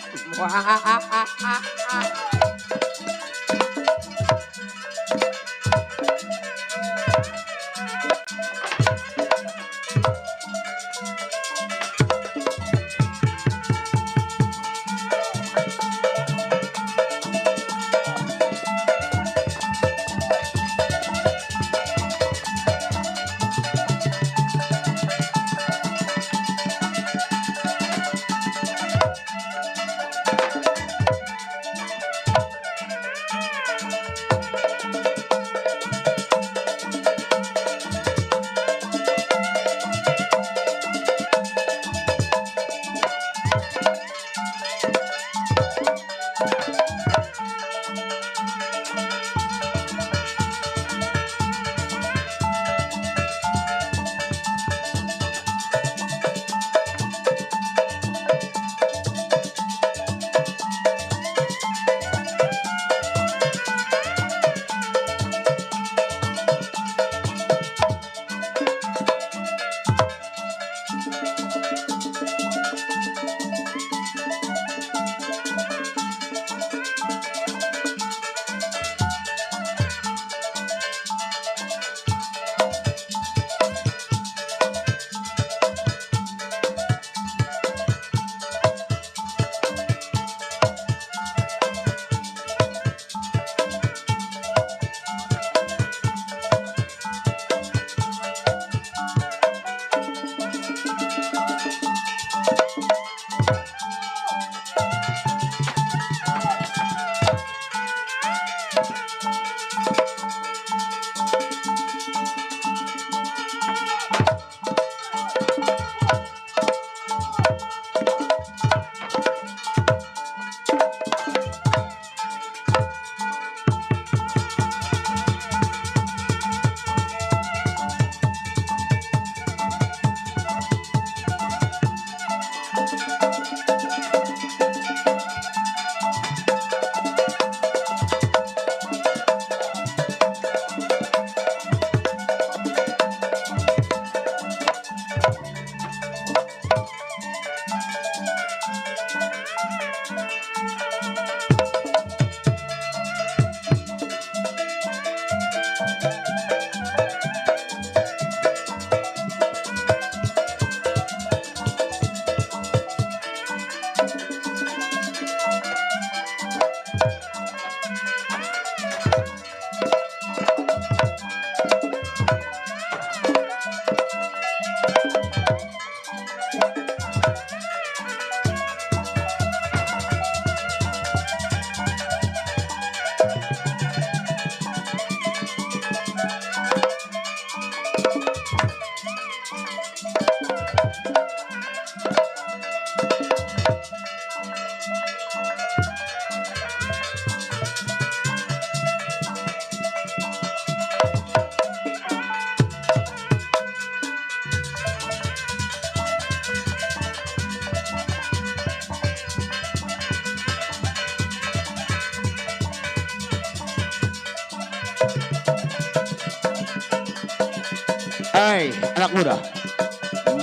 Hei, anak muda.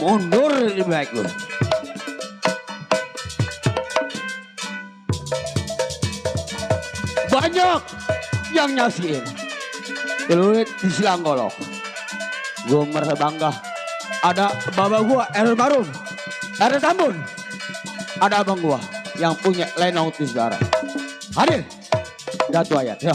Mundur lebih baik lu. Banyak yang nyasihin. Duit di Silanggolok. Gue merasa bangga. Ada bapak gua, Erwin Barum. Ada Tambun. Ada abang gua yang punya lenong Tisdara. Hadir. Datu ayat, ya.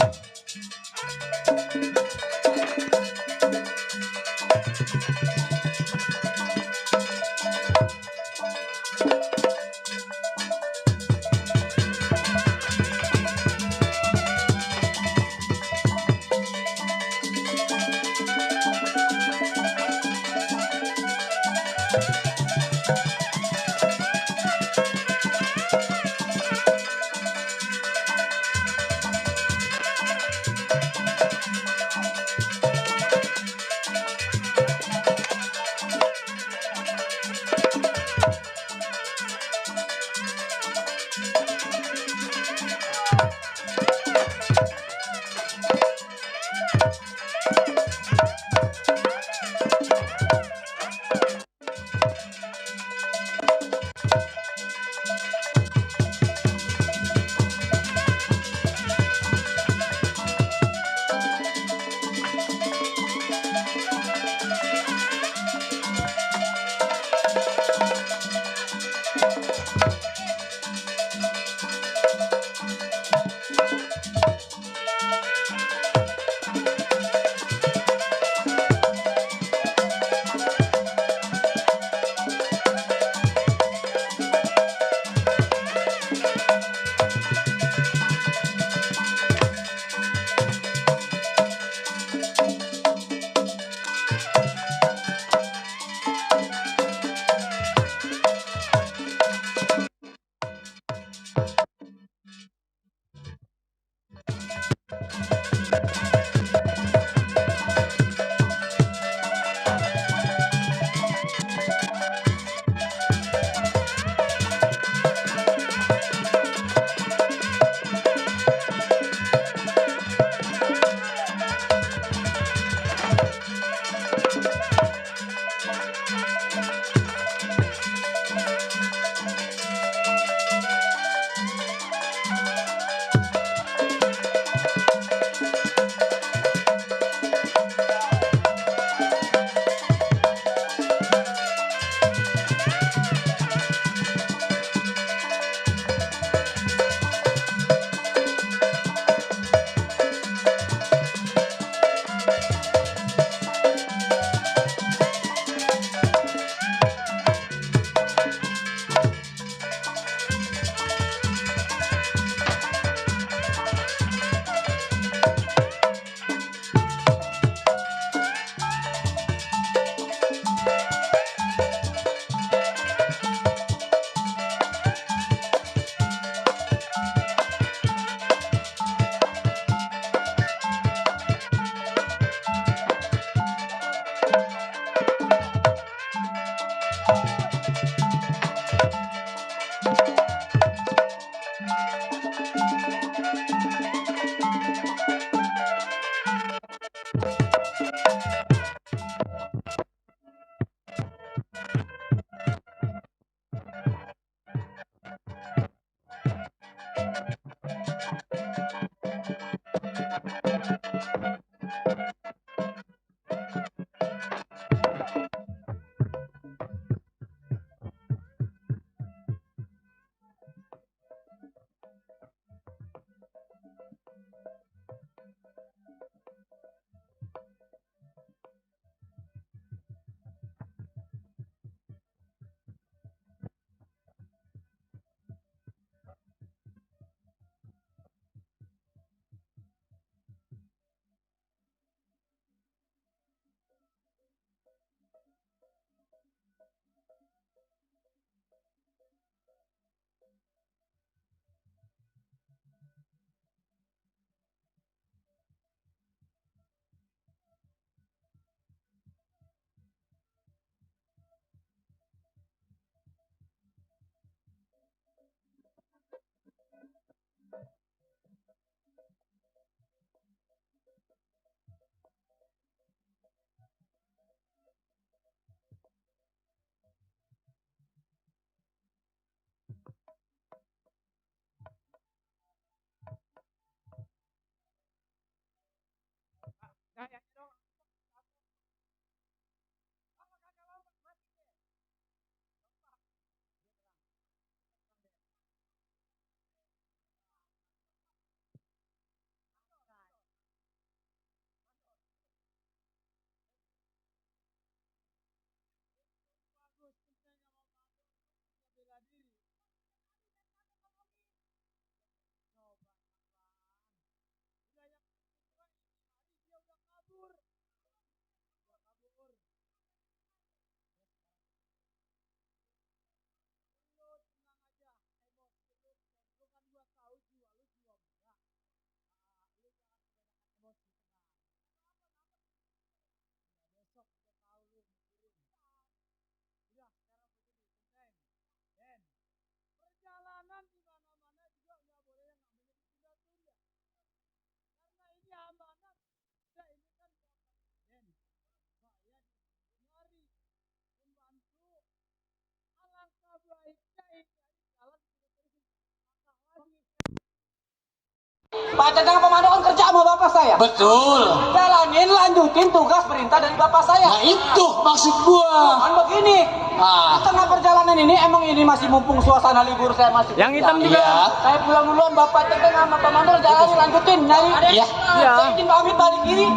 Pak Ceteng sama Mando kan kerja sama bapak saya. Betul. Jalanin, lanjutin tugas perintah dari bapak saya. Nah itu maksud gua. Kan begini. Di tengah perjalanan ini emang ini masih mumpung suasana libur saya masih. Yang hitam juga. Iya. Saya pulang duluan, Bapak Ceteng sama Pak Mandor jalanin lanjutin nyari. Iya. Saya izin pamit balik kiri.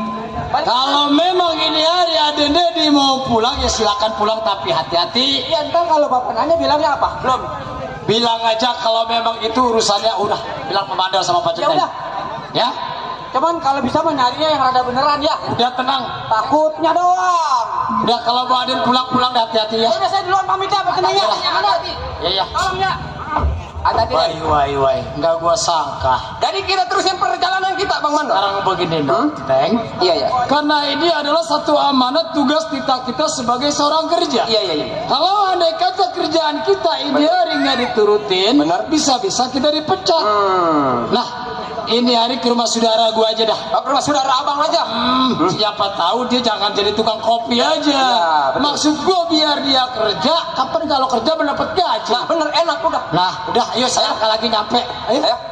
Kalau memang ini hari Aden Dedi mau pulang ya silakan pulang tapi hati-hati. Iya, ntar kalau bapak nanya bilangnya apa? Belum. Bilang aja kalau memang itu urusannya udah bilang Pemandor sama Pak Ceteng. Ya udah. Ya. Cuman kalau bisa menyarinya yang rada beneran ya. Udah tenang. Takutnya doang. Udah kalau mau Aden pulang hati-hati ya. Udah saya duluan pamit ya Pak Ceteng ya. Iya. Tolong ya. Hati-hati. Wai. Enggak gua sangka. Jadi kita terusin perjalanan kita Bang Mandor. Sekarang begini dong, Teng. Iya. Karena ini adalah satu amanat tugas kita sebagai seorang kerja. Iya. Kalau andai kata kerjaan kita ini hari nggak diturutin, bisa-bisa kita dipecat. Nah, ini hari ke rumah saudara gua aja dah. Ke rumah saudara abang aja. Siapa tahu dia jangan jadi tukang kopi aja. Ya, maksud gua biar dia kerja, kapan kalau kerja mendapat gaji. Nah, bener enak udah. Nah, udah ayo saya lagi nyampe. Ayo.